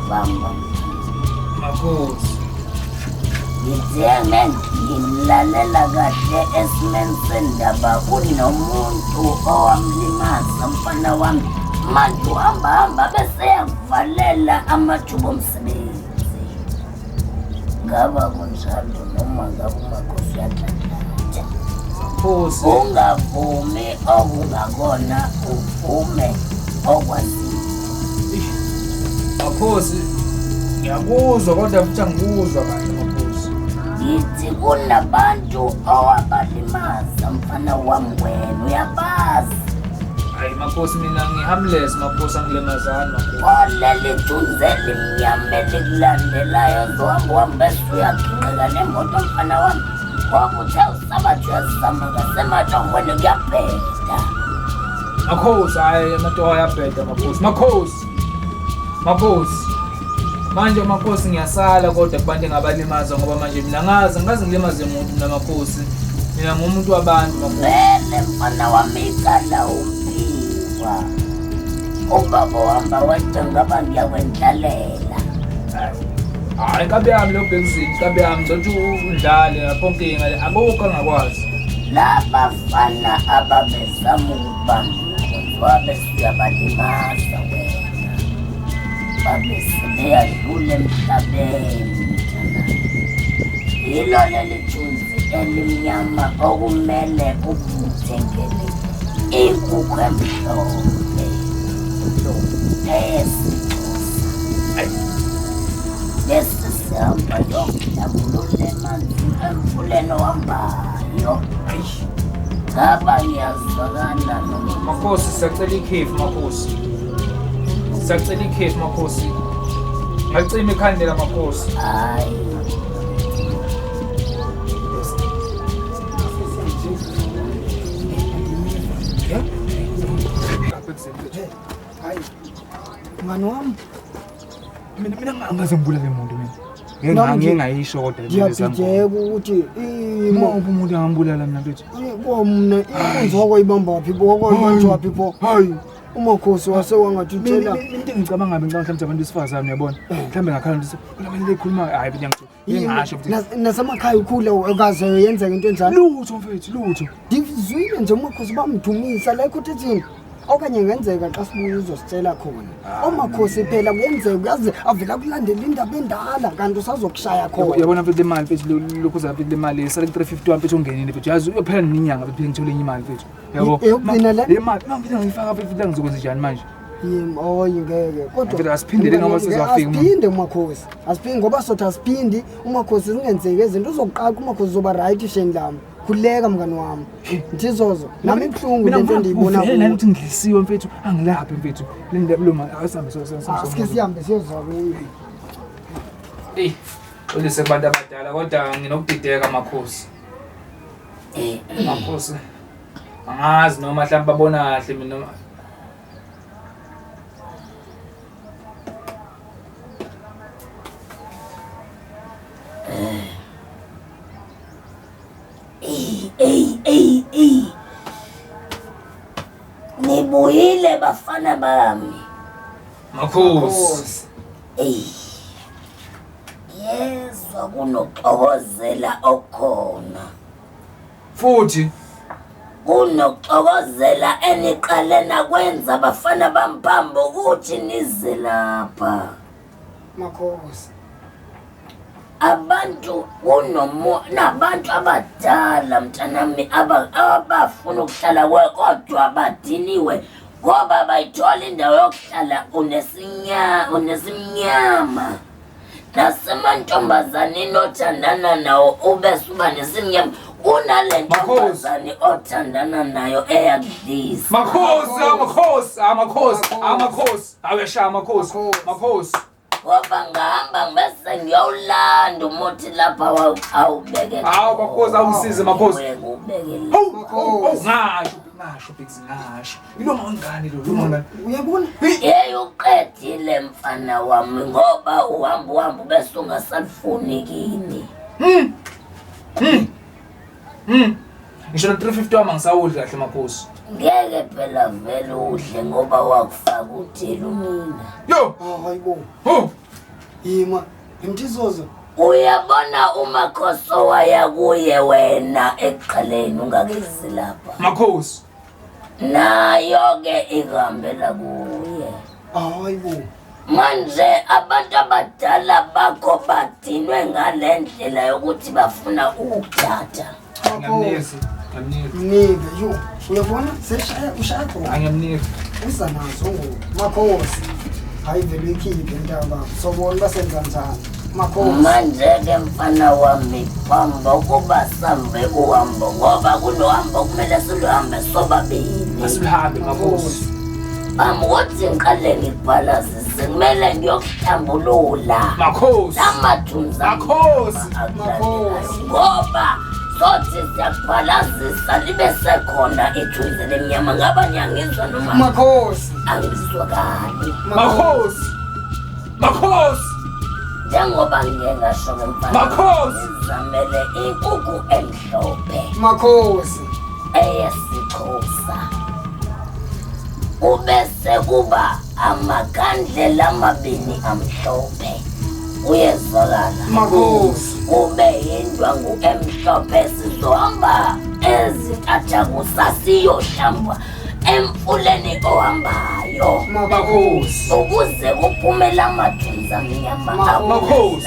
Bamba. Makhosi. Ngithe ngilalela kahle esimeni sendaba kunomuntu owamlimaza mfana wami. Manje uhamba hamba bese eyakuvalela amathuba omsebenzi. Ngaba kunjalo noma ngabe umakhosi uyadladlatha. Makhosi. Ungavumi okungakona uvume okwaziyo. Makhosi. Ngiyakuzwa kodwa futhi angikuzwa kahle makhosi. Ngithi kunabantu owabalimaza mfana wami wena uyabazi. Hayi makhosi mina ngi-harmless makhosi angilimazani makhosi. Oleli thunzi elimnyama elikulandelayo uzohamba uhambe bese uyaginqika nemoto mfana wami. Ngoba uthe usabathi uyazama ngasematohweni kuyabheda. Makhosi hayi amatoho ayabheda makhosi. Makhosi. Makhosi. Manje makhosi ngiyasala kodwa kubantu engabalimaza ngoba manje mina ngazi ngikaze ngilimaze umuntu mina makhosi. Mina ngumuntu wabantu makhosi. Vele mfana wami icala umpikwa. Ubaba uhamba wedwa ngaba ngiyakwendlalela. Hayi inkabi yami lo bhekuzini inkabi yami ngizothi undlale lapho nkinga le akukho angakwazi. Labafana ababezama ukubamba inkunzi wabe suyabalimaza wena. Babe sebeyadlula emhlabeni mntanami. Yilo leli thunzi elimnyama okumele ubuthengele inkukhu emhlophe eyesiXhosa. Bese sihamba yokuhlambulula emanzini emfuleni ohambayo. Ngaba ngiyazwakala noma Makhosi siyacela ikhefu makhosi. Siyacela ikhefu makhosi. Ngacima ikhandlela makhosi. hayi. Hayi. Mngani wami, Mina angaze ngibulale umuntu mina. Nami Ngeke ngayisho kodwa le nto zami. ngiyabhideka ukuthi imo Uma umuntu angambulala mina mfethu. komna inkunzi wakwayibamba phi bo wakwayibanjwa phi bo. Hayi. Umakhosi wase wangathi Mina utshela mina into engicabanga ngabe ngicabanga mhlawumbe abantu besifazane uyabona. Mhlawumbe ngakhala nje kula lekhuluma hayi mina ngitho. Ngingasho futhi. Nasemakhaya ukhula okaze yenzeka into enjalo. Lutho mfethu lutho. Ngizwile nje umakhosi bamdumisa la ekhothethini. Okanye ngenzeka xa sibuya uzositshela khona. Omakhosi phela kuyenzeka uyazi avela kulandela indaba endala kanti usazokushaya khona. Uyabona mfethu le mali mfethu lokhu mfethu le mali sale 351 mfethu ungenile mfethu yazi uyophela nenyanga mfethu ngithole enye imali mfethu. Yabo. Eyokugcina le? Le mali mangifika ngifaka mfethu la ngizokwenza njani manje? Yimi oyi ngeke kodwa Mfethu, asiphindele ngoba sizofika umuntu. Asiphinde umakhosi. Asiphinde ngoba sothi asiphindi umakhosi zingenzeki izinto uzoqaqa umakhosi uzoba right sheni lami. Khuleka mngani wami. Nthizozo nami ibuhlungu Mina lento ngifuna endiyibona uvele kuwe. nani ukuthi ngidlisiwe mfethu angilaphi mfethu. Le ndaba lo mali asihambe so so so. Asike sihambe siyozwa kuye. Ey, ulise kubantu abadala kodwa nginokudideka makhosi. Makhosi. Angazi noma mhlawumbe babona kahle mina noma Ey ey ey ey. Nibuyile bafana bami. Makhosi. Eyi. Yezwa kunoxokozela okukhona. Futhi Kunoxokozela eniqale nakwenza bafana bamphambi ukuthi nize lapha. Makhosi. Abantu kunomo nabantu abadala mntanami abafuna ukuhlala kuwe kodwa badiniwe ngoba bayithola indawo yokuhlala unesimnyama. Nasemantombazaneni othandana nawo ube suba nesimnyama kunale ntombazane othandana nayo eyakudlisa. Makhosi, amakhosi, amakhosi, amakhosi. Awuyashaya amakhosi. Makhosi. Ngoba ngihamba bese ngiyowulanda umuthi lapha awubeke. Hawu makhosi, awungisize makhosi. Ubeke. Hawu, hawu, ngasho, ngasho Biggs, ngasho. Yilo mangane lo, lo mangane. Uyabona? Yeyi uqedile mfana wami ngoba uhamba uhamba bese ungasalifuni kini. Ngisho no 350 wami angisawudli kahle makhosi. Ngeke phela vele udle ngoba wakufaka uthela unina. Yo, Hayibo. ho. Yima. Mthizozo. Uyabona umakhosi owaya kuye wena ekuqaleni ungakezi lapha. Makhosi. Nayo ke ihambela kuye. Hayibo. Manje abantu abadala bakho badinwe ngale ndlela yokuthi bafuna ukuthatha. Ngiyamnika, ngiyamnika. Mnike yo. Uyabona? Seshaya ushaya khona. Angiyamnika. Uza nazo ngoku. Makhosi. Hayi vele uyikhiphe intaba. Sobona basenza njani. Makhosi. Manje ke mfana wami phambi ukuba sambe uhambo ngoba kunohambo kumele siluhambe sobabili. Asiluhambe makhosi. Phambi kokuthi ngiqale ngikubhalazise kumele ngiyokuhlambulula. Makhosi. Lamathunzi Makhosi. akulandelayo ngoba sothi siyakubhalazisa libe sekhona ithunzi lemnyama. Ngaba niyangizwa noma Makhosi. angizwakali? Makhosi. Makhosi. Njengoba ngike ngasho ke mfana, Makhosi. ngizamele inkukhu emhlophe Makhosi. eyesixhosa, kubese kuba amakhandlela amabini amhlophe. Kuyezwakala? Makhosi. Kube yindwangu emhlophe. Sizohamba ezintatha kusasiyohlambwa emfuleni ohambayo Makhosi. ukuze kuphume lamathunzi amnyama Makhosi. akulandelayo.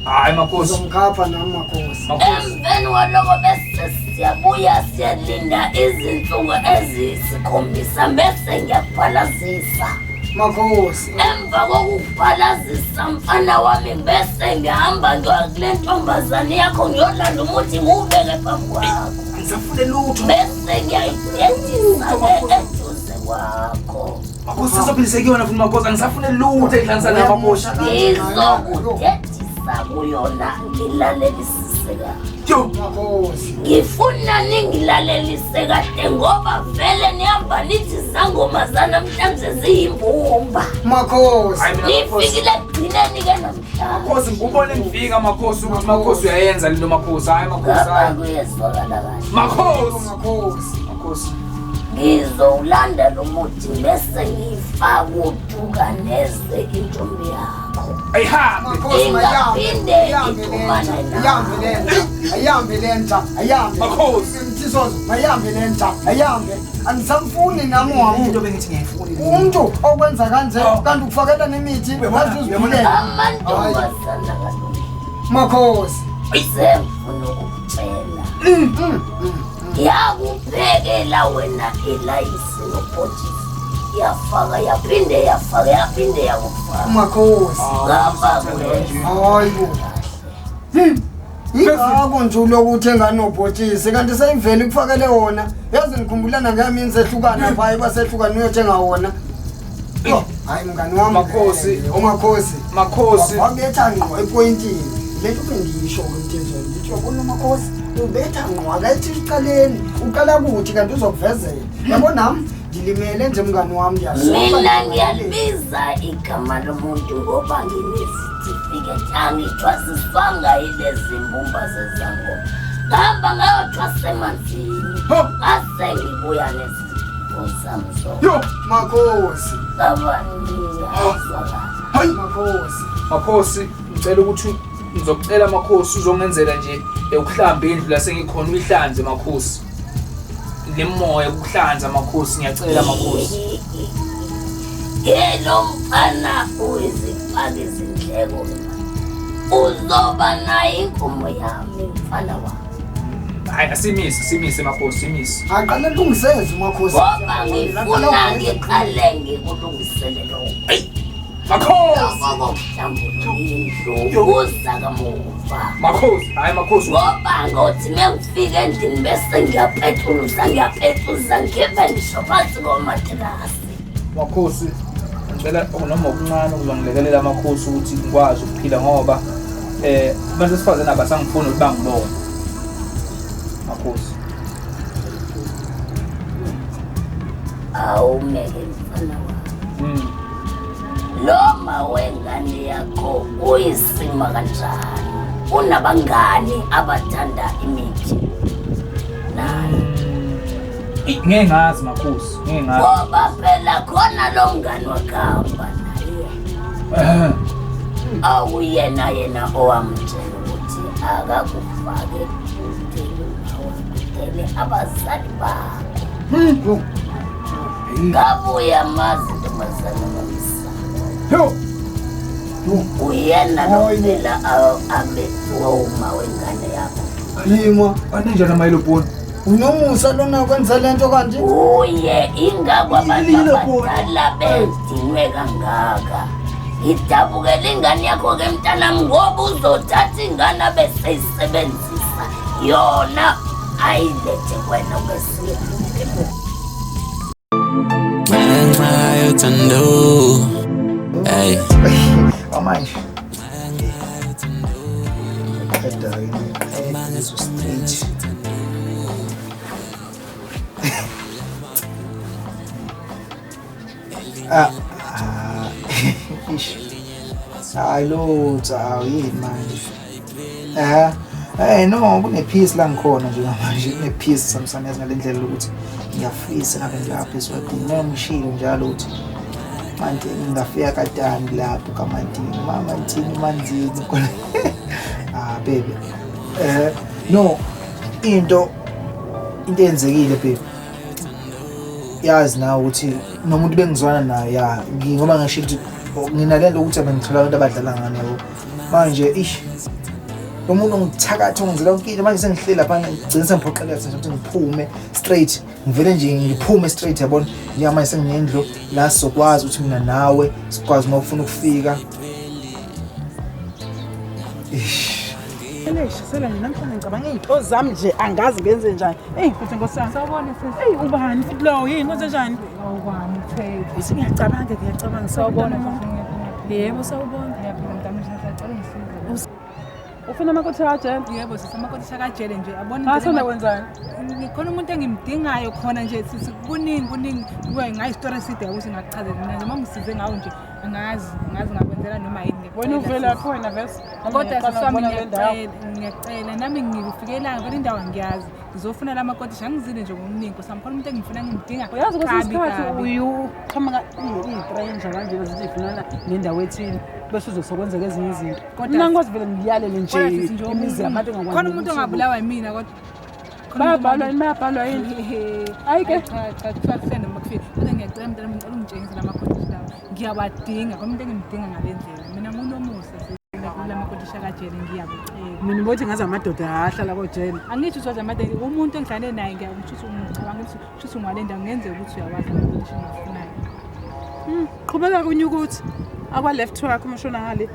Hayi makhosi. Ngizomkhapha nami makhosi. Makhosi. Emveni kwaloko bese siyabuya siyalinda izinsuku eziyisikhombisa bese ngiyakubhalazisa. Makhosi. Emva kokukubhalazisa mfana wami bese ngihamba ngiya kule ntombazane yakho ngiyolanda umuthi ngiwubeke phambi kwakho. Angisafune lutho. Bese ngiyayidedisa-ke eduze kwakho. Makhosi sesophilise kuyona futhi makhosi angisafune lutho ehlanganisana namakhosi. Ngizokudedisa kuyona ngilalelisise kahle. Yo. Makhosi. Ngifuna ningilalelise kahle ngoba vele nihamba nithi zangoma zanamhlanje ziyimbumba. Makhosi. Hayi mina makhosi. Nifikile ekugcineni ke namhlanje. Makhosi ngikubone ngifika makhosi ukuthi makhosi uyayenza lento makhosi. Hayi makhosi Ngapha hayi. kuyezwakala kahle. Makhosi. Makhosi. Makhosi. Ngizowulanda lo muthi bese ngiyifaka uduka nezwe intombi yakho. Ayihambe. Makhosi mayihambe. Ingaphinde Ayihambe ixhumane lenja. Ayihambe lenja. Ayihambe lenja. Ayihambe. Makhosi. Mthizozo mayihambe lenja. Ayihambe. Angisamfuni nami wami. Into bengithi ngiyayifuna. Umuntu okwenza kanje Oh. kanti ukufakela nemithi Uyabona? kanti uziphilela. Amantombazana kalungi. Makhosi. Sengifuna ukukutshela. Yakuphekela wena ilayisi nobhotshisi. Yafaka yaphinde yafaka yaphinde yakufaka. Makhosi. Ngapha kuyezwa Hayibo. kahle. Yingakho nje ulokhu uthenga nobhotshisi kanti seyivele ikufakele wona. Yazi ngikhumbulana ngamini sehlukana phaya kwasehlukana uyothenga wona. Yo, hayi mngani wami. Makhosi. Umakhosi. Makhosi. Wabetha ngqo epointini. Lento bengiyisho ke mthinzweni ngithi uyabona umakhosi ubetha ngqo akayithi icaleni uqala kuthi kanti uzokuvezela. Yabo nami ngilimele nje mngani wami ngiyasola. Mina ngiyalibiza igama lomuntu ngoba nginesitifiketi angithwasiswanga yilezi mbumba zezangoma. Ngihamba ngayothwasa emanzini. Ho. Ngase ngibuya nesitifiketi. Usamso. Yo, makhosi. Kabaniyazwakala. Hayi Makhosi. makhosi, ngicela ukuthi ngizokucela makhosi uzongenzela nje ukuhlamba indlu la sengikhona uyihlanze makhosi. Lemoya ukuhlanza makhosi, ngiyacela makhosi. Ye lo mfana uyizifaka izindleko ke manje. Uzoba nayo inkomo yami mfana wami. Hayi asimise, simise makhosi, simise. Aqale lungiseze umakhosi. Ngoba ngifuna ngiqale ngikulungisele lokho. Makhosi! Lokho kokuhlambulula indlu kuza kamuva. Makhosi, hayi makhosi. Ngoba ngothi mengifika endlini bese ngiyapetuluza ngiyapetuluza ngikhiphe ngisho phansi komatilasi. Makhosi, ngicela noma okuncane ukuzongilekelela makhosi ukuthi ngikwazi ukuphila ngoba abantu besifazane abasangifuni ukuthi bangibone. Makhosi. Awumeke mfana wami. Noma wengane yakho uyisima kanjani? Unabangani abathanda imithi? Naye. Ngeke ngazi makhosi, ngeke ngazi. Ngoba phela khona lo mngani wakhamba naye. Awuyena yena owamtshela ukuthi akakufake udele abazali bakho. Ngabe uyamazi ntombazana mamisa. Yo. Uyena lo phela abethiwa uma wengane yakho. Yima. Anenjani amayelobhoni? Unomusa lona kwenza lento kanje? Uye ingakho abantu abadala bedinwe kangaka. Idabukela ingane yakho ke mntanami ngoba uzothatha ingane abese isebenzisa yona ayilethe kwena kwesiya. Nxa yothando. Hey. Manje. Qeda leso stage. Ish. Hayi lutho, awuyini manje. No, kune-peace la ngikhona nje manje, kune-peace samsami yazi ngale ndlela ukuthi ngiyafisa ngabe ngilapha eSwatini. Noma ngishilo njalo ukuthi manje ngingafika katani lapho kaMantini, Mantini Manzini khona. Ah baby. No, into eyenzekile baby. Yazi nawe ukuthi nomuntu bengizwana naye ya ngoba ngisho ukuthi nginalento ukuthi abengithola abantu abadlala ngani yabo. Manje ish lo muntu ongithakatha ongenzela yonke into manje sengihleli lapha ngigcina sengiphoqeleka nje ukuthi ngiphume straight, ngivele nje ngiphume straight yabona. Njengamanje senginendlu la sizokwazi ukuthi mina nawe sikwazi uma ufuna ukufika. Ish. Sela nje namhlanje ngicabanga iy'nto zami nje angazi ngenze njani. Eyi futhi nkosi yami. Sawubona sisi. Eyi ubani futhi lowo yini kwenze njani? Awukwami Theko. Ithi ngiyacabanga ngiyacabanga Sawubona sawubona. sisi. Yebo sawubona. Ngiyaphila mntami sisacela ungisize. Ufuna amakoti akajele? Yebo sisi amakoti akajele nje. Abona Ah sonda kwenzani? Ngikhona umuntu engimdingayo khona nje sisi kuningi kuningi kuba ngayi story eside ukuthi ngakuchazela mina noma ngisize ngawo nje angazi ngazi ngakwenzela noma yini. Wena uvela phi wena vese? Kodwa sisi wami ngiyacela nami ngikufikelayo vele indawo angiyazi. Ngizofuna la makoti angizile nje ngokuningi nkosi yami khona umuntu engimfuna ngimdinga. Uyazi kwesinye isikhathi uyuqhamuka iy'stranger kanje bese zifunana nendawo ethile bese uzosokwenzeka ezinye izinto. Mina ngikwazi vele ngiyalele nje imizi yabantu engakwazi. Khona umuntu ongabulawa yimina kodwa. Bayabhalwa yini bayabhalwa yini? Hayi ke. Cha cha kuthiwa kufika noma kufika. Kodwa ngiyacela mntana ngicela ungitshengise la makoti lawa. Ngiyawadinga khona umuntu engimdinga ngale ndlela. Mina ngunomusa kula makoti akajele ngiyakucela. Mina ubothi ngaze amadoda ahlala kojele. Angisho ukuthi amadoda umuntu engihlale naye ngiyakusho ngicabanga ukuthi kusho ngale ndawo ngenzeka ukuthi uyawazi amakoti engiwafunayo. Qhubeka kunyuka ukuthi akwa left wakho umshona ngale.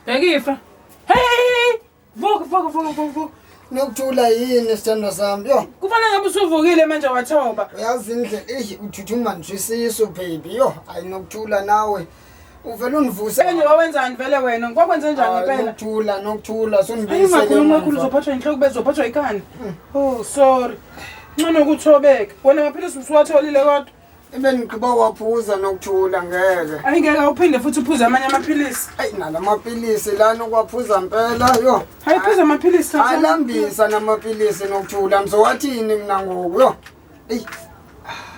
Bhekifa. Hey! Vuka vuka vuka vuka. Nokuthula yini sithandwa sami? Yo. Kufanele ngabe usuvukile manje wathoba. Uyazi indlela uthuthuka nje isisu baby. Yo, ayinokuthula nawe. Uvele undivuse. Seke nje wawenzani vele wena? Kwakwenze njani ngempela? Nokuthula, nokuthula, Hayi sundibuyisele makhulu makhulu emuva. uzophathwa inhloko bese uzophathwa ikhanda. Oh sorry. Ngcono ukuthobeka. Wena amaphilisi usuwatholile kodwa. Ibe ndigqiba waphuza nokuthula ngeke. Ayi ngeke awuphinde futhi uphuze amanye amaphilisi. Ayi nalamapilisi lana ukwaphuza mpela yo. Hayi phuza amaphilisi thatha. Alambisa namapilisi nokuthula mzowathini mina ngoku yo. Eyi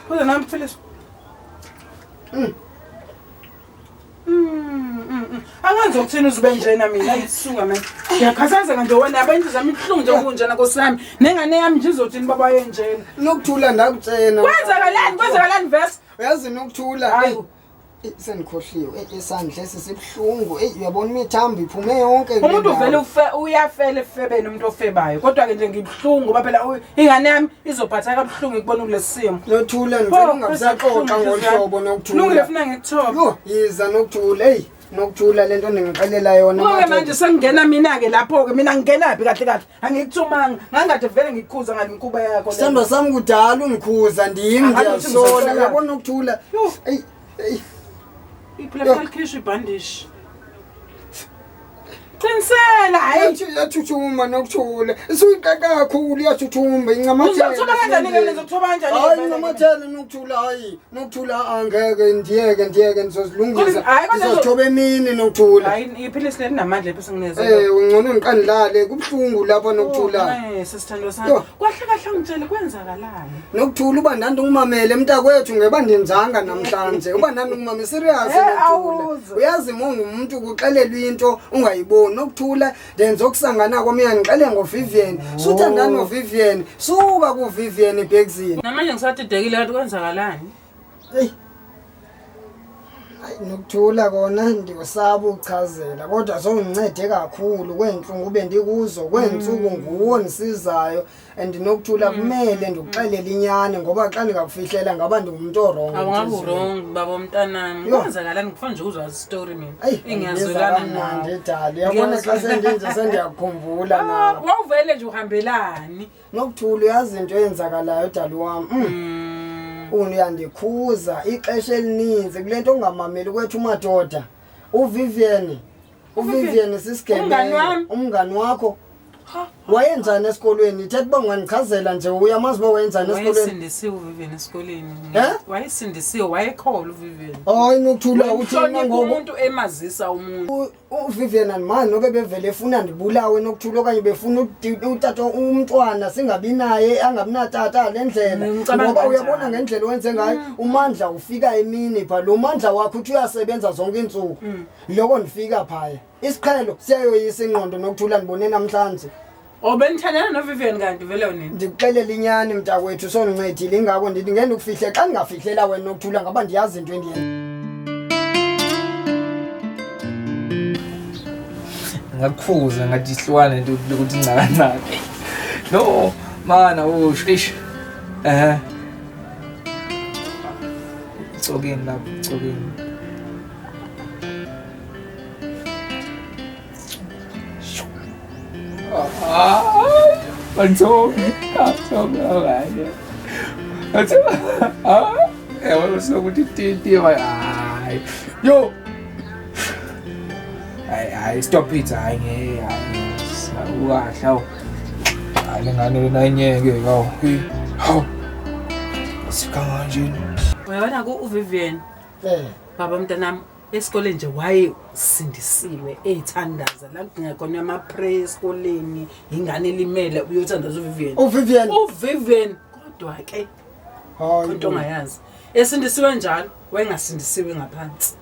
Phuza namaphilisi. Angazi ukuthini uzube njena mina ayisuka mina. Ngiyakhathazeka nje wena abantu zami ibuhlungu nje kunjena Nkosi yami. Nengane yami nje izothini baba yenjena. Nokuthula ndakutshena. Kwenzakalani? Kwenzakalani verse? Uyazi nokuthula. Hayi. Eyi, eyi, sendikhohliwe. Eyi, isandla esi sibuhlungu. Eyi uyabona imithambo iphume yonke kule Umuntu ndawo. vele ufe uyafela efebeni umuntu ofebayo. Kodwa ke nje ngibuhlungu ngoba phela ingane yami izophatheka kabuhlungu ikubona kulesi simo. Nokuthula ngicela ungabisaxoxa ngolu hlobo nokuthula. Lungile funa ngikuthobe. Yo, yiza nokuthula. Eyi nokuthula lento ndingixelela yona. Kuke madoda. manje sengingena mina-ke lapho-ke mina ngingenaphi kahle kahle angikuthumanga ngangikade vele ngikukhuza ngale mikhuba yakho le. Sithandwa sami kudala ungikhuza ndim Akathi ndiyasola ngizosola. uyabona nokuthula. Yo. Eyi eyi Iphela kufanele likhishwe ibhandishi. Qinisela hayi. Iyathuthuma nokuthula. Isuyiqaqa kakhulu iyathuthumba incamathela. Uzothoba kanjani ke mina ngizokuthoba kanjani? Hayi incamathela nokuthula hayi nokuthula angeke ndiyeke ndiyeke ndizozilungisa. Hayi, kodwa Ndizozithoba emini nokuthula. Hayi iphilisi lelinamandla ephi singineze. Eh ungcono ngiqandilale kubuhlungu lapha nokuthula. Eh sisithandwa sami. Yo. Kwahle kahle ungitshele kwenzakalani? Nokuthula uba ndandingumamele mntakwethu ngeba ndenzanga namhlanje. Uba ndandingumamele serious Eh, nokuthula. awuzwe. Uyazi uma ungumuntu kuxelelwa into ungayiboni nokuthula ndenza okusangana kwami uyangixele ngoVivian. Suthandana noVivian. Suka kuVivian ibhekzini. Namanje ngisadidekile kanti kwenzakalani? Hey. Hayi nokuthula kona ndiyosaba ukuchazela kodwa sowungincede kakhulu kwenhlungu bendikuzo kwensuku nguwo ndisizayo and nokuthula kumele ndikuxelele inyani ngoba xa ndingakufihlela ngaba ndingumntu orongo Awungabe wrong baba womntanami. Yo. Kwenzakalani ngifuna nje ukuzwa story mina. Eyi Engiyazwelana kamnandi nawe. dali uyabona xa sendinje sendiyakukhumbula Ah, nawe Wawuvele nje uhambelani? nokuthula uyazi into eyenzakalayo dali wam. Uyandikhuza ixesha elininzi kule nto ongamameli kwethu madoda. uVivian uVivian Umngani sisigebengu wami. umngani wakho wayenzani esikolweni ithetha uba ungandichazela nje uyamazi uba wayenzani esikolweni Wayesindisiwe uVivian esikoleni. Eh? Wayesindisiwe wayekholwa uVivian. hayi nokuthula uthina Wayemhlonipha ngoku umuntu emazisa umuntu. uVivian andimani nobe bevele efuna ndibulawe nokuthula okanye befuna utata umntwana singabi naye angabi natata le ndlela Ngicabanga ngoba kanjalo. uyabona ngendlela owenze ngayo uMandla ufika emini pha lo Mandla wakho uthi uyasebenza zonke iintsuku loko ndifika phaya isiqhelo siyayoyisa ingqondo nokuthula ndibone namhlanje. Oh benithandana noVivian kanti vele nini? Ndikuxelela inyani mntakwethu sondincedile ingako ndithi ngeke ndikufihle xa ndingafihlela wena nokuthula ngaba ndiyazi into endiyenza. Ngakukhuza ngathi ihlukane nto ukuthi incakancaka. No, mana usho ish. Eh. Cokeni lapho, cokeni. Bantomi, bantomi, alright. Ah, yabo sokuthi titi hayi. Yo. Hayi hayi stop it hayi ngeke hayi. Ukahle hawu. Hayi lengane lena inyeke hawu. Hey, Hawu. Sika kanje. Uyabona ku uVivian Eh. baba mntanami esikoleni nje wayesindisiwe eyithandaza la kudinga khona ama-prayer esikoleni ingane elimele uyothandaza uVivian. uVivian uVivian kodwa ke hayi into ongayazi esindisiwe njalo wayengasindisiwe ngaphansi.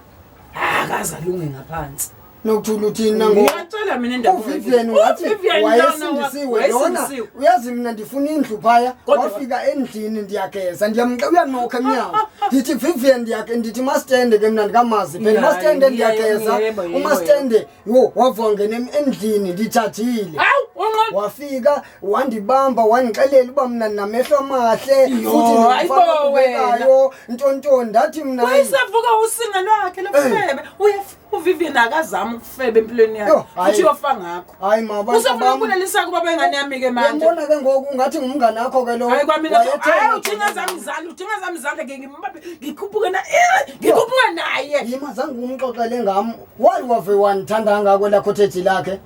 Akaze alunge ngaphansi. Nokuthula uthini nangoku? Ngiyatshela mina indaba. uVivian ungathi uVivian lona wayesindisiwe lona wayesindisiwe. uyazi mina ndifuna indlu phaya Kodwa- wafika endlini ndiyageza ndiyamxa uyanokha emnyango ndithi Vivian ndiyake ndithi mastende ke mna ndikamazi phela Ya, mastende ya, ndiyageza yebo, yebo, umastende yho wavuka ngena endlini ndijajile Hawu, Unqola. Wafika wandibamba wandixelela uba mna ndinamehlo amahle Yo, futhi hayi ndingumfana bo wena. obukekayo ntontoni. Ndathi mna hayi. Wayesevuka usinga lwakhe lobufebe. Uyafika uVivian akazama ukufeba empilweni yakhe. Yo, hayi. Futhi uyofa ngakho. Hayi ma abantu Usefuna bam. ukubulalisa kuba bengane yami ke manje. Uyambona ke ngoku ungathi ngumngane wakho ke lo. Hayi kwamina Wayethe hayi yena udinga zami izandla, udinga zami izandla ngeke ngimbambe ngikhuphuke na ngikhuphuke naye. Yima zange umxoxele ngam. Why wave wandithanda kangako la cottage lakhe?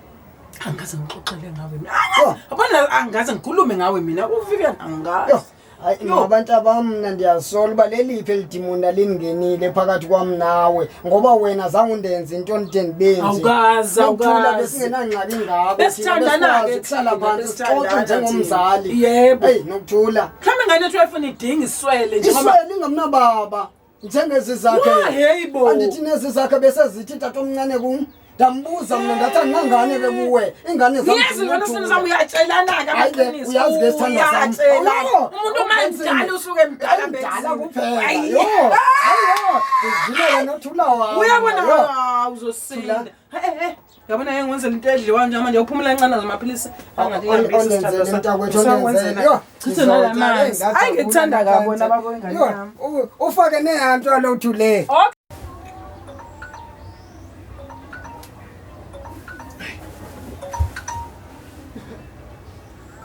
Angaze ngixoxele ngawe mina. Yo. Yabona angaze ngikhulume ngawe mina uVivian angazi. Yo, hayi Yo. abantu abam mna ndiyasola uba leliphi eli dimoni lingenile phakathi kwam nawe ngoba wena zange undenze into ndide ndibenje. Awukazi, Nokuthula awukazi. besingenangxaki ngako. Besithandana-ke kuhlala thina, phantsi sixoxe besithandana njengomzali. thina. Yebo. Eyi nokuthula. Mhlawumbe ingane yethu wayefuna idinga iswele njengoba Iswele ingamnababa njengezi zakhe. Wa, hey bo. Andithi nezi zakhe besezithi tatomncane kum. Ndambuza mna ndathi andinangane ke kuwe. Ingane zam Ngiyazi wena zinothula. sithando sami uyatshelana-ke Hayi ke, amaqiniso. uyazi ke sithandwa sami. Uyatshelana. Awukho. Umuntu uma emdala usuke emdala Emdala Benzini. kuphela. Ayi. Yo. Ayo. Uzilele nothula wami. Uyabona Yo. ah, uzosinda. Eh eh yabona yeke ngenzela into edliwayo njengamanje uphumula kancane zamaphilisi angathi Ondenzele mntakwethu ondenzele. Yo. Chithe nalamanzi. Hayi ngikuthanda kabi wena baba wengane Yo, yami. ufake nehanto alothi le.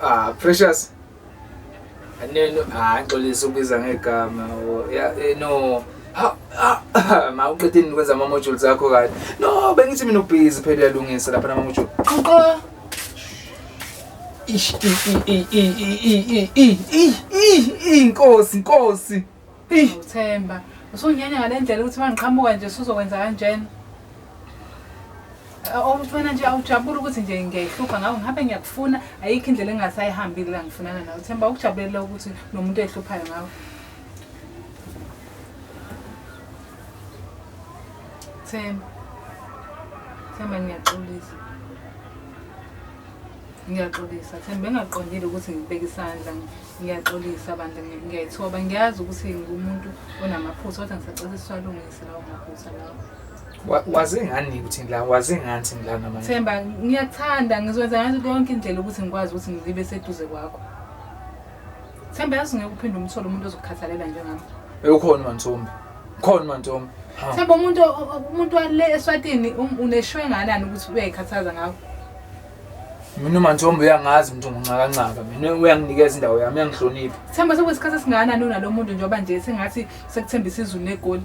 Ah, Precious. Aneno, ah, ngixolisa ukubiza ngegama. Oh, yeah, no. Ha, ah, ma uqedile ukwenza ama modules akho kahle. No, bengithi mina ubhizi phela uyalungisa lapha nama module. Qoqo. Ish, i i i i i i i i i inkosi, inkosi. I Uthemba. Usunyanya ngale ndlela ukuthi mangiqhamuka nje usuzokwenza kanjena. Ukuthi wena nje awujabuli ukuthi nje ngiyayihlupha ngawe ngihambe ngiyakufuna ayikho indlela engasayihambile la ngifunana nawe. Themba ukujabulela ukuthi nomuntu oyihluphayo ngawe. Themba. Themba ngiyaxolisa. Ngiyaxolisa Themba bengaqondile ukuthi ngibeke isandla ngiyaxolisa bandla ngiyayithoba ngiyazi ukuthi ngingumuntu onamaphutha kodwa ngisacela siwalungise lawo maphutha lawo. Waze ngani ukuthi ngila, waze ngani ukuthi ngila namanje. Themba ngiyakuthanda ngizokwenza ngayo yonke indlela ukuthi ngikwazi ukuthi ngibe seduze kwakho. Themba yazi ngeke uphinde umthole umuntu ozokukhathalela njengami. Ukhona mantombi. Khona mantombi. Ha. Themba umuntu wale eSwatini uneshwe nganani ukuthi uyayikhathaza ngawe. Mina umantombi uyangazi umuntu ngoncakanca mina uyanginikeza indawo yami uyangihlonipha. Themba sekuyisikhathi esingakanani unalo muntu njengoba nje sengathi sekuthembisa izulu negoli.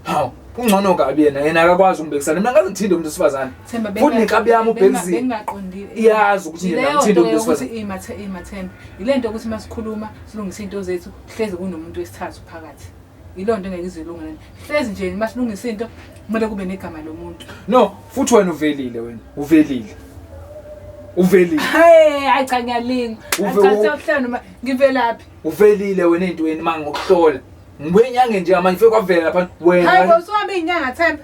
Hawu, ungcono kabi yena, yena akakwazi ukungibekisana. Mina ngaze ngithinte umuntu wesifazane. Themba Futhi nenkabi yami uBhekizile. bengaqondile. Iyazi ukuthi nje mina Yileyo ngithinte nto umuntu leyo ukuthi wesifazane. imathemba. Yile nto ukuthi masikhuluma silungise into zethu hlezi kunomuntu wesithathu phakathi. Yileyo nto engeke izilunge lena. Hlezi nje masilungisa into kumele kube negama lomuntu. No, futhi wena uvelile wena. Uvelile. Uvelile. Hey, hayi cha ngiyalinga. Uve- Cha sewuhlelo noma ngivelaphi? Uvelile wena entweni mangokuhlola. Ngibuye enyange nje manje ngifike kwavela lapha Hayi wena. bo usuhambe inyanga Themba.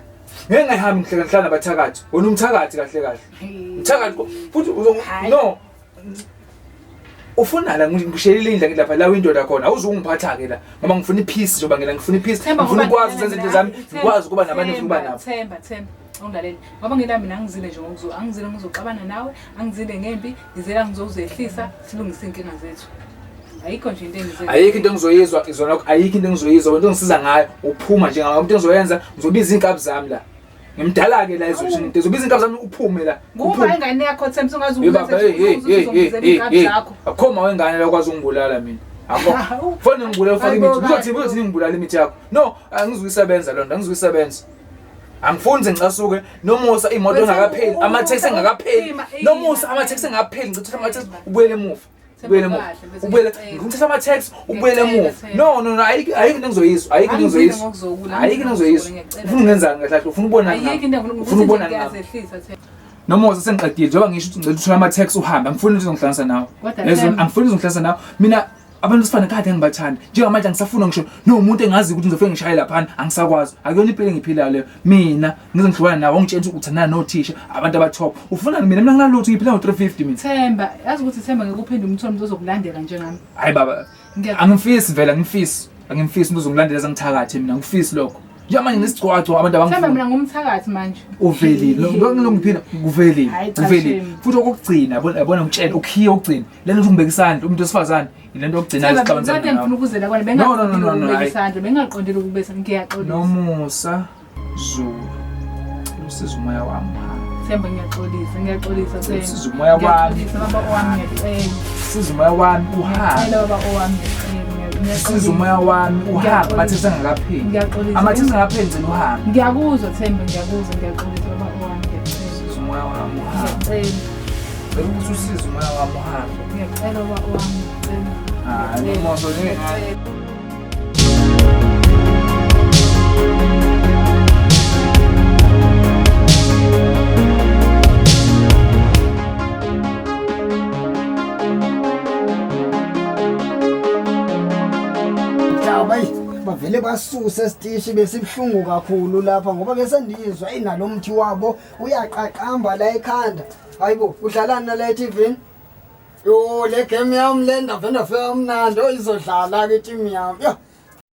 Ngeke ngahambi ngihleka ngihlala nabathakathi. Wena umthakathi kahle kahle. Umthakathi futhi Hayi. no. Ufuna la ngishelile indlu lapha la window la khona awuzungiphatha ke la ngoba ngifuna ipeace njengoba ngila ngifuna ipeace Themba ngifuna ngoba ukwazi ukwenza izinto zami Themba, ngikwazi ukuba nabantu ngifuna ukuba Themba, nabo. Themba, Themba. Ungilalele. Ngoba ngila mina angizile nje ngokuzo, angizile ngizoxabana nawe, angizile ngempi, ngizela ngizozehlisa silungise inkinga zethu. Ayikho nje into engizele. Ayikho into engizoyizwa izona lokho ayikho into engizoyizwa wena into engisiza ngayo uphuma nje ngayo into engizoyenza ngizobiza inkabi zami la. Ngimdala ke la ezweni into ngizobiza inkabi zami uphume la. Nguba Uphume. ingane yakho Themba ungaze Hey baba hey hey hey hey uzongizela hey inkabi hey. zakho. Akho ma wengane la okwazi ukungibulala mina. Akho. Fone ngibulala ufake Hayibo, imithi. Uzothi hayibo. uzothi ngibulala imithi yakho. No, angizuyisebenza lonto, angizuyisebenza. Angifuni nje ngicasuke nomusa imoto Wethu, engakapheli, ama-taxi engakapheli. Nomusa ama-taxi engakapheli, ngicela ama-taxi ubuyele emuva. Ubuyele emuva. Kahle, bese Ubuyele ngiyacela. ngithatha ama-taxi ubuyele Ngiyacela, emuva. Themba. No no no ayikho ayikho into engizoyizwa, ayikho into Angizile engizoyizwa. ngokuzokula, Ayikho into angizile engizoyizwa. ngiyacela. Ufuna ungenzani kahle kahle? Ufuna ukubona Ayikho into engifuna Ufuna ukubona ukuthi ngami. ngiyazehlisa Themba. Nomusa sengiqedile njengoba ngisho ukuthi ngicela uthole ama-taxi uhambe angifuni ukuthi uzongihlanganisa nawe. Kodwa Yezwa, Themba- angifuni uzongihlanganisa nawe. Mina abantu besifana kade ngibathanda. Njengamanje angisafuna ngisho nomuntu engazi ukuthi ngizofike ngishaye laphana angisakwazi. Akuyona impilo engiyiphilayo leyo. Mina ngize ngihlukane nawe ungitshela ukuthi uthandana nothisha abantu abatop. Ufuna mina mina nginalutho ngiphila ngo-350 mina. Themba, yazi ukuthi Themba ngeke uphinde umthole umuntu ozokulandela njengami. Hayi baba. Ngiya- Angimfisi vele angimfisi. Angimfisi umuntu ozongilandela zangithakathe mina angifisi lokho. Njengamanje ngisigcwagcwa abantu Themba abangifuni. mina ngumthakathi manje. Uvelile. Lo ngiphila kuvelile. Hhayi, cha, Uvelile. shame. Futhi okugcina yabona yabona ngitshela ukhiye okugcina. Lento ukuthi ngibeka isandla umuntu wesifazane ilento yokugcina Themba isixabanisa kade mina ngifuna nawe. ukuzela kona No, no, no, no, bengaqondile no, ukubeka hhayi. isandla, bengaqondile ukubeka ngiyaxolisa. Nomusa Zulu. Usiza umoya wami uhambe. Themba ngiyaxolisa, ngiyaxolisa Themba. Usiza umoya wami. Ngiyaxolisa baba owami ngiyacela. Usiza umoya wami uhambe. Ngiyacela baba owami ngiyacela. ngiyaxolisa. Usiza umoya wami uhambe amathesi angakapheli. Ngiyaxolisa. Amathesi angakapheli ngicela uhambe. Ngiyakuzwa Themba, ngiyakuzwa, ngiyaxolisa baba owami ngiyacela. Usiza umoya wami uhambe. Ngiyacela. Ngicela ukuthi usize umoya wami uhambe. Ngiyacela baba owami ngiyacela. Hayi, Nomusa Ngiyacela. Mhlaba eyi bavele basuse esitishi besibuhlungu kakhulu lapha ngoba bese ndizwa eyi nalo mthi wabo uyaqaqamba la ekhanda. Hayibo udlalani nala e-TV-ni? Yho le game yami le ndave ndafika kamnandi oh izodlala ke team yami. Yho.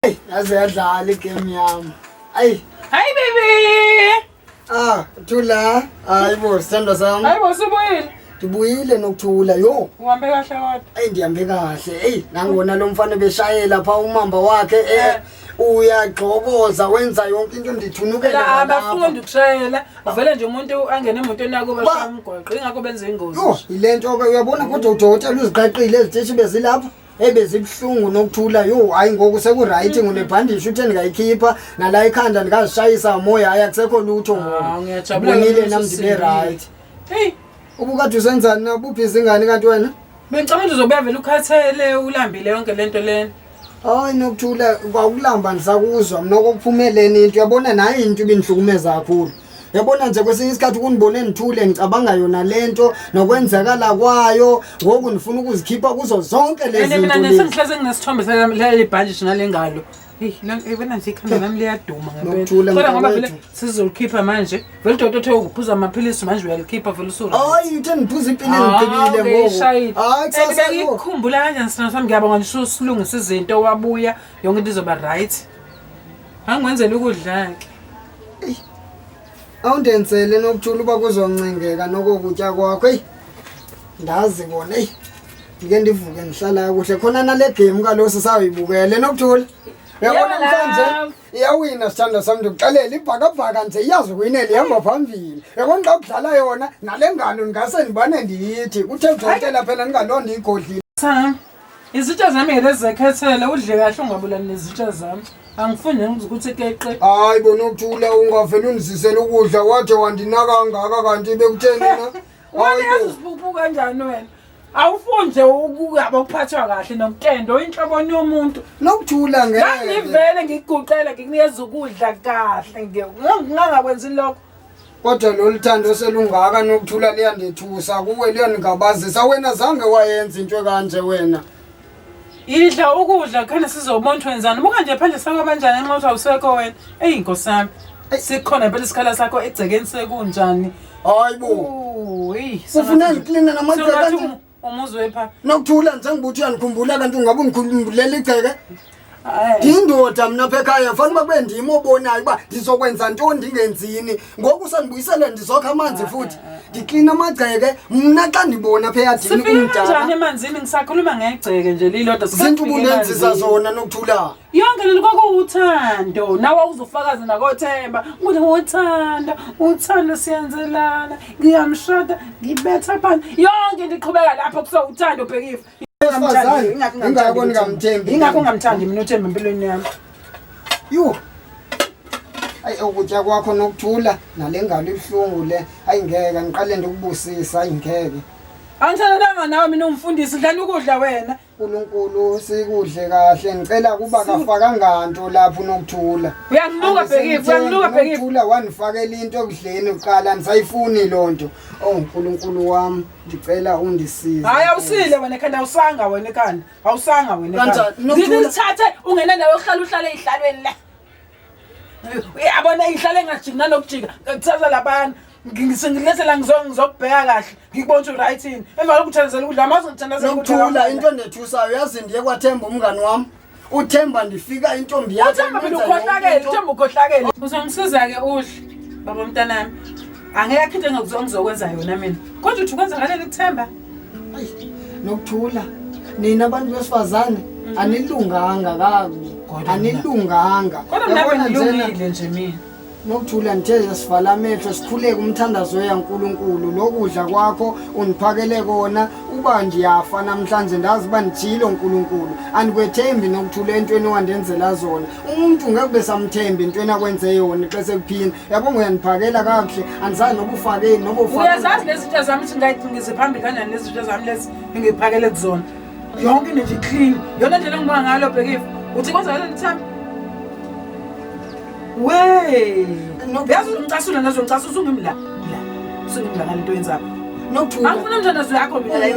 Eyi yaze yadlala igame yami. Ayi Hayi baby. ah Thula, hayibo sithandwa sami. Hayi bo subuyile. Ndibuyile nokuthula yho. Uhambe kahle kodwa. Eyi ndihambe kahle eyi nangona lo mfana beshayela phaa umamba wakhe uyagxokoza wenza yonke into ndithunukele Phela nalapha. abafundi ukushayela. Vele nje umuntu angene emotweni yakho Ba- bashaya umgwaqo ingakho benze ingozi. Yho yile nto ke uyabona kodwa udokotela uziqaqile eziteshi bezilapha ebezibuhlungu nokuthula yho hayi ngoku sekurayithi ngunebhandishi uthe ndingayikhipha nala ekhanda ndingazishayisa moya hayi akusekho lutho Ah, ngiyajabula ngoku ke nam ndibe ususindile. rayithi Hey, ubukade usenzani na ububhizi ingani kanti wena bengicabanga ukuthi uzobuya vele ukhathele ulambile yonke lento lena. Hayi nokuthula kwakulamba ndisakuzwa mna okokuphumeleni into uyabona nayo into ibindihlukumeza kakhulu. Uyabona nje kwesinye isikhathi ukundibone ndithule ngicabanga yona le nto nokwenzakala kwayo ngoku ndifuna ukuzikhipha kuzo zonke lezi And mina zinto lezi. sengihleze nginesithombe saleli bhandishi nale ngalo. Hey, yabona nje ikhanda lami liyaduma ngempela. Nokuthula, Kodwa ngoba vele mntakwethu. sizolikhipha manje. Vele udokotela uthe ukuphuza amaphilisi manje uyalikhipha vele usura. Hayi uthe ndiphuza ipilisi ndigqibile ngoku. Hayi kusasa yo. Ngikhumbula kanjani sithando sami ngiyabonga nje usulungisa izinto wabuya yonke into izoba right. Angiwenzele ukudla ke. Awundenzele nokuthula uba kuzoncengeka nokokutya kwakho eyi. Ndazi kona eyi. Ndike ndivuke ndihlala kakuhle khona nale game kaloku sisawuyibukele nokuthula. Uyabona Yebo, namhlanje love. iyawina sithandwa sami ndikuxelela ibhakabhaka nje iyaziwinela ihamba phambili. Uyabona xa kudlala yona nale ngalo ndingase ndibane ndiyithi kuthe udokotela phela ndingaloo ndiyigodlile. Cha. Izitsha zami lezi zekhethelo udle kahle ungabulali nezitsha zami. Angifuni nje ukuthi keqe. Hayi bona ukuthula ungavele undizisele ukudla wade wandinaka kangaka kanti bekutheni na? Wena Hayi yazi bo. usiphuphu kanjani wena? Awufuni nje ukungaba ukuphathwa kahle nomtendo inhloboni yomuntu. Nokuthula ngeke. Ngangivele ngikuguqele ngikunikeza ukudla kahle ngingakwenzi lokho. Kodwa lolu thando selungaka nokuthula liyandethusa kuwe liyandingabazisa wena zange wayenza into ekanje wena. Idla ukudla khona sizobona ukuthi wenzani. Buka nje phandle sakwabanjani nxa uthi awusekho wena. Eyi Nkosi yami. Sikhona impela isikhala sakho egcekeni sekunjani. Hayi bo. Oh, hey. Ufuna ngiklina namagceke Sengathi kanje? umuzwe pha. Nokuthula njengoba uyandikhumbula kanti ungabe undikhumbulela igceke. Hayi. Ndiyindoda mna apha ekhaya fanele uba kube ndim obonayo uba ndizokwenza ntoni ndingenzini. Ngoku sendibuyisele ndizokha amanzi futhi. Ndiklina amagceke mna xa ndibona apha eyadini Sifike kanjani kumdala. emanzini ngisakhuluma ngegceke nje lilodwa. Zinto ubundenzisa zona nokuthula. Yonke lento kwakuwuthando nawe uzofakaza nakothemba ukuthi uthando uthando siyenzelana ngiyamshada ngibetha phansi yonke into iqhubeka lapho kusewuthando bhekifa Wesifazane, ingakho ningamthembi. ingakho ungamthandi mina uthemba empilweni yami Yho. Ayi ukutya kwakho nokuthula nale ngalo ibuhlungu le. Ayi ngeke ngiqale ndikubusisa ayi ngeke. Angithandanga nawe mina umfundisi dlala ukudla wena. uNkulunkulu sikudle kahle ngicela kuba kafakanga nto lapho unokuthula. Uyanginuka Bhekifa, uyanginuka Bhekifa. Nokuthula wanifakela into ekudleni kuqala andisayifuni loo nto. Oh uNkulunkulu wami ndicela undisize. Hayi awusile wena ekhanda awusanga wena ekhanda. Awusanga wena ekhanda. Kanjani? Nokuthula- Ngikuthathe ungene nawe uhlala uhlale ey'hlalweni la. Uyabona ihlale engajiki nanokujika. Ngikuthatha laphana. Ngilethela ngizokubheka kahle. Ngikubona ukuthi uright yini. Emva kokuthandazela ukudla amazi ngithandazela Nokuthula into endethusayo yazi ndiye kwathemba umngani wami. Uthemba ndifika intombi yakhe. Uthemba phela ukhohlakele, uthemba ukhohlakele. Uzongisiza-ke udle, baba mntanami. Angekho into engizokwenza yona mina. Kodwa uthi kwenzakaleni kuThemba? Ayi, Nokuthula. Nina abantu besifazane anilunganga kabi. Anilunganga. Kodwa mina Yabona njena ngilungile nje mina. Nokuthula ngithe sivala amehlo sikhuleke umthandazo yaNkulunkulu lokudla kwakho undiphakele kona uba ndiyafa namhlanje ndazi uba ndithile uNkulunkulu andikwethembi nokuthula entweni owandenzela zona umuntu ngeke ube samthembi entweni akwenze yona xa sekuphina yabo uyandiphakela kakuhle andizazi noba ufakeni noba ufake Uyazazi lezi zinto zami ukuthi ngiziphambili kanjani lezi zinto zami lezi engiyiphakele kuzona. Yonke into nje clean. Yona ndlela engibuka ngalo Bhekifa. Uthi kwenzakaleni kuThemba? We! Yazi uzongicasula nazongicasula usungimi la. La. Usungimi la ngale nto oyenzayo. Nokuthula Angifuna umthandazo yakho mina la.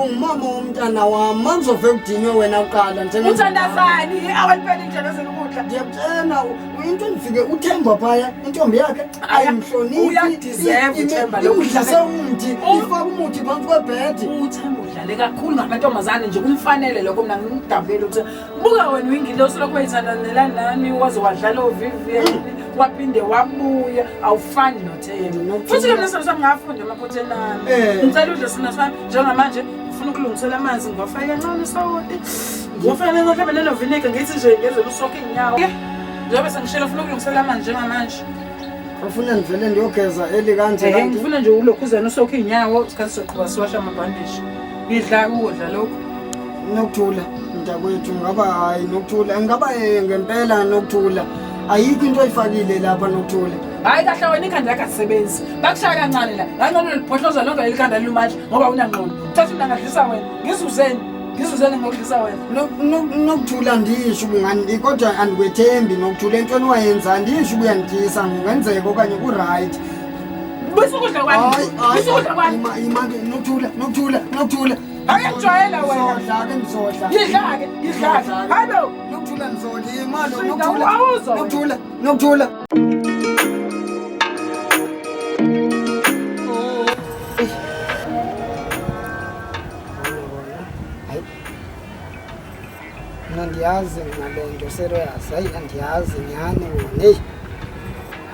Ungumama womntana wami mangizove kudinwe wena kuqala njengoba Uthandazani? Awalipeli umthandazela ukudla. Ndiyakutshela into endifike uThemba phaya intombi yakhe ayimhloniphi Uyadeserve uThemba lo imdlise umthi ifake umuthi phantsi kwebhedi. uThemba udlale kakhulu ngamantombazane nje kumfanele lokho mina ngimdabukele ukuthi buka wena uyingile usolokhu wayithandanela nami waze wadlala oVivian waphinde wabuya awufani noThemba futhi ke mina sami sami ngafunda emaphutheni ami ngicela udle sina sami njengamanje ngifuna ukulungisela amanzi ngiwafake kancane usawoti ngiwafake kancane mhlawumbe nenovinegar ngithi nje ngenzela usokha iy'nyawo njengoba sengishilo ufuna ukulungisela amanzi njengamanje Ufuna ndivele ndiyogeza eli kanje Ehe, kanti ngifuna nje ulokhuzana usokha iy'nyawo isikhathi soqhuba siwasha amabhandishi ngidla ukudla lokhu Nokuthula mntakwethu ngaba hayi Nokuthula ngaba ngempela Nokuthula ayikho into oyifakile lapha Nokuthula. Hhayi kahle wena ikhanda lakho alisebenzi bakushaya kancane la kancane ulibhodloza lonke leli khanda lilumanje ngoba unangqondo uthatha mina ngadlisa wena ngizuzeni ngizuzeni ngokudlisa wena Nokuthula ndisho ubungani kodwa andikwethembi Nokuthula entweni wayenza ndisho ubuyandityisa ngokungenzeka okanye ku-right. Buyisa ukudla kwami buyisa ukudla kwami Ima ke Nokuthula Nokuthula Nokuthula. Ayakujwayela wena. Ngizodla ke ngizodla. Yidla ke yidla ke hayi bo Nokuthula ngizodla imali Sida, Nokuthula. awuzwa wena. Nokuthula Nokuthula. Hayi. Mna ndiyazi mna le nto serious hayi andiyazi nyhani wona heyi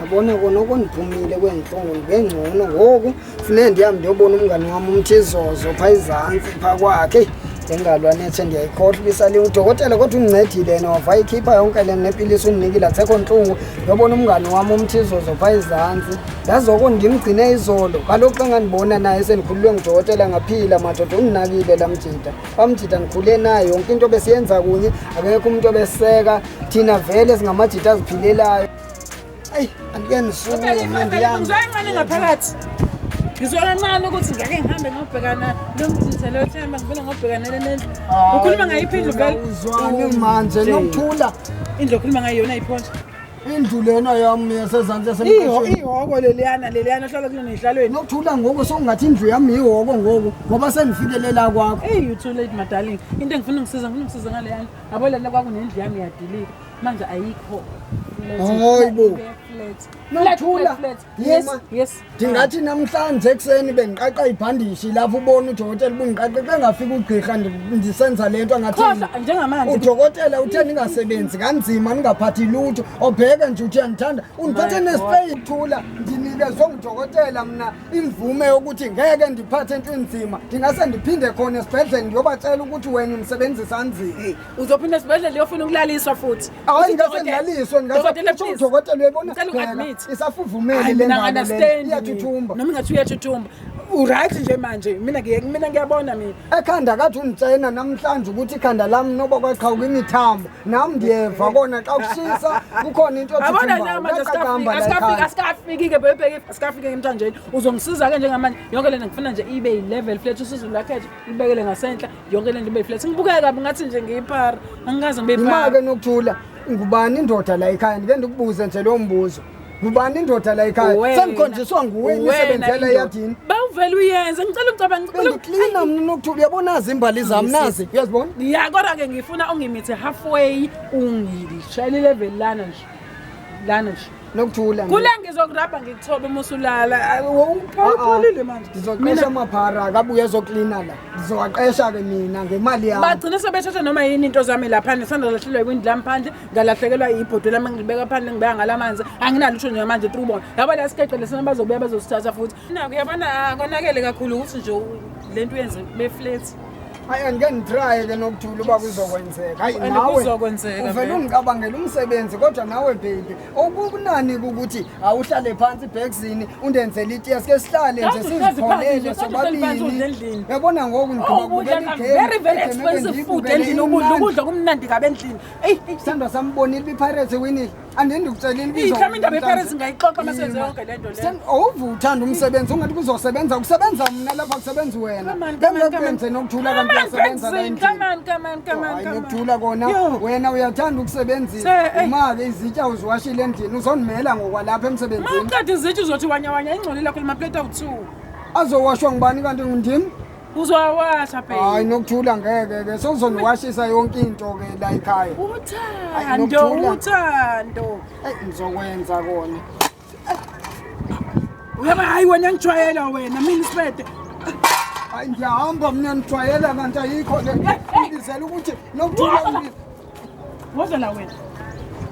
yabona kona okundiphumile kweentlungu ndibe ngcono ngoku funeke ndihambe ndiyobona umngani wam uMthizozo phaa ezantsi phaa kwakhe eyi ndingalwa netshe ndiyayikhohlwa ubisaliwe udokotela kodwa undincedile yena wavayikhipha yonke le nepilisi undinikile akusekho ntlungu ndiyobona umngani wam uMthizozo phaa ezantsi ndazoko ndimgcine izolo kaloku xa ngandibona naye sendikhululwe ngudokotela ngaphila madoda undinakile laa mjita bamjita ndikhule naye yonke into besiyenza kunye akekho umntu obeseka thina vele singamajita aziphilelayo eyi andike ndisukume ndihambe Ngizwa kancane ngaphakathi ngizwa kancane ukuthi ngake ngihambe ngiyobhekana nomthitha lo Themba ngivele ngiyobhekana nendlu ukhuluma ngayiphi indlu vele Uzwani manje Nokuthula indlu okhuluma ngayo yona iphonje indlu lena yam yasezantsi yasemqeshweni Ihhoko leliyana leliyana ohlala kulona ey'hlalweni Nokuthula ngoku sokungathi indlu yam yihhoko ngoku ngoba sendifikelela kwakho Hey you too late my darling into engifuna ungisiza ngifuna ungisiza ngaleyana yabo lena kwakunendlu yami yadilika manje ayikho Hayi bo. Flat. Nokuthula Flat, flat. Yes, Yima. yes. Ndingathi namhlanje ekuseni bendiqaqa ibhandishi lapho ubona udokotela ubundiqaqe xa engafika ugqirha ndisenza le nto angathi Khohlwa njengamanje. Udokotela uthe ningasebenzi kanzima ningaphathi lutho obheke nje uthi uyandithanda undiphathe My nespeyi thula ndinikezwe ngudokotela mna imvume yokuthi ngeke ndiphathe into enzima ndingase ndiphinde khona esibhedlele ndiyobatshela ukuthi wena undisebenzisa nzima. Uzophinda esibhedlela uyofuna ukulaliswa futhi. Hayi Uthi ngase dokotela, ndilaliswe Dokotela ngase please. udokotela uyayibona Ngicela uku-admit. Bheka, isafuvumele Hayi, le mina ngalo le ngi-understand iyathuthumba. mina. Noma ingathi uyathuthumba. U-right nje manje mina mina ngiyabona mina. Ekhanda kathi unditshena namhlanje ukuthi ikhanda lami noba kwaqhawuka imithambo nam ndiyeva kona xa kushisa kukhona into Yabona njengamanje yoqaqamba la asikafiki ekhanda. asikafiki-ke bhebheke asikafiki emthanjeni uzongisiza-ke njengamanje yonke lena ngifuna nje ibe yi-level flat usizo lwakhethe libekele ngasenhla yonke lento ibe yi-flat ngibukeke kabi ngathi nje ngiyiphara angikaze ngibe Ima-ke yiphara Nokuthula ngubani indoda la ekhaya ndike ndikubuze nje lowo mbuzo ngubani indoda la ekhaya Wena. sendikhonjiswa nguwe imisebenzi yala eyadini Bawuvele uyenze ngicela ukucabanga ngicela bendiklina mna Nokuthula uyabona nazi iimbali zam nazi uyazibona Ya kodwa-ke ngifuna ungimithe halfway ungishayele ilevel lana nje lana nje Nokuthula. Kula ngizokurabha ngikuthobe uma usulala. Upholile manje. Ngizoqesha amaphara akabuye ezoklina la. Ngizowaqesha-ke mina ngemali yami. Bagcina sebethatha noma yini into zami lapha ngisanda lahlelwa iwindi lami phandle, ngalahlekelwa ibhodwe lami ngilibeka phandle ngibeka ngalamanzi. Anginalutho nje manje trubona. Yabo la sigeqe lesina bazobuya bazosithatha futhi. Naku yabona konakele kakhulu ukuthi nje lento uyenze be flat. Hayi angike ngitraye-ke Nokuthula uba kuzokwenzeka. Hayi And nawe kuzokwenzeka uvele vele. ungicabangela umsebenzi kodwa nawe baby okunani ukuthi awuhlale phansi ibhekzini undenzele itiya sike sihlale nje Kade uhlezi phansi nje, sizipholele kade uhleli phansi udla sobabili. endlini. Uyabona ngoku ngigqiba Oh, ukudla kubukela very very igame, igame expensive food ebengiyibukele endlini ukudla imnandi. ukudla kumnandi kabi endlini. Eyi eyi, Sithandwa sambonile uba-Pirates iwinile. Andindi kutshelile Eyi, mhlawumbe indaba ye-Pirates ngingayixoxa uma senze yonke le nto le. Awuve uthanda umsebenzi ungathi kuzosebenza kusebenza mna lapha kusebenza wena. Come on, come on, come on. Bengekwenze Nokuthula kanti Come on, uyasebenza la Benzini, endlini. come on, come on, come on, Hayi come on. Nokuthula kona Yo. wena uyathanda ukusebenzisa. Se- eyi. Uma-ke izitya uziwashile endlini uzondimela ngokwalapha Uma emsebenzini. uqeda izitsha uzothi wanyawanya ingcoli lakho lamaplate awu-two. Azowashwa ngubani kanti ndim? Uzowawasha Hayi babe. Nokuthula ngeke ke sewuzondiwashisa yonke into ke la ekhaya. Hayi, Uthando, Nokuthula. uthando. Eyi ngizokwenza kona. Uyaba hayi wena ngijwayela wena mina isibede. Hayi ngiyahamba mina ngijwayela kanti ayikho le. Ngibizela ukuthi Nokuthula ngibiza. Woza la wena.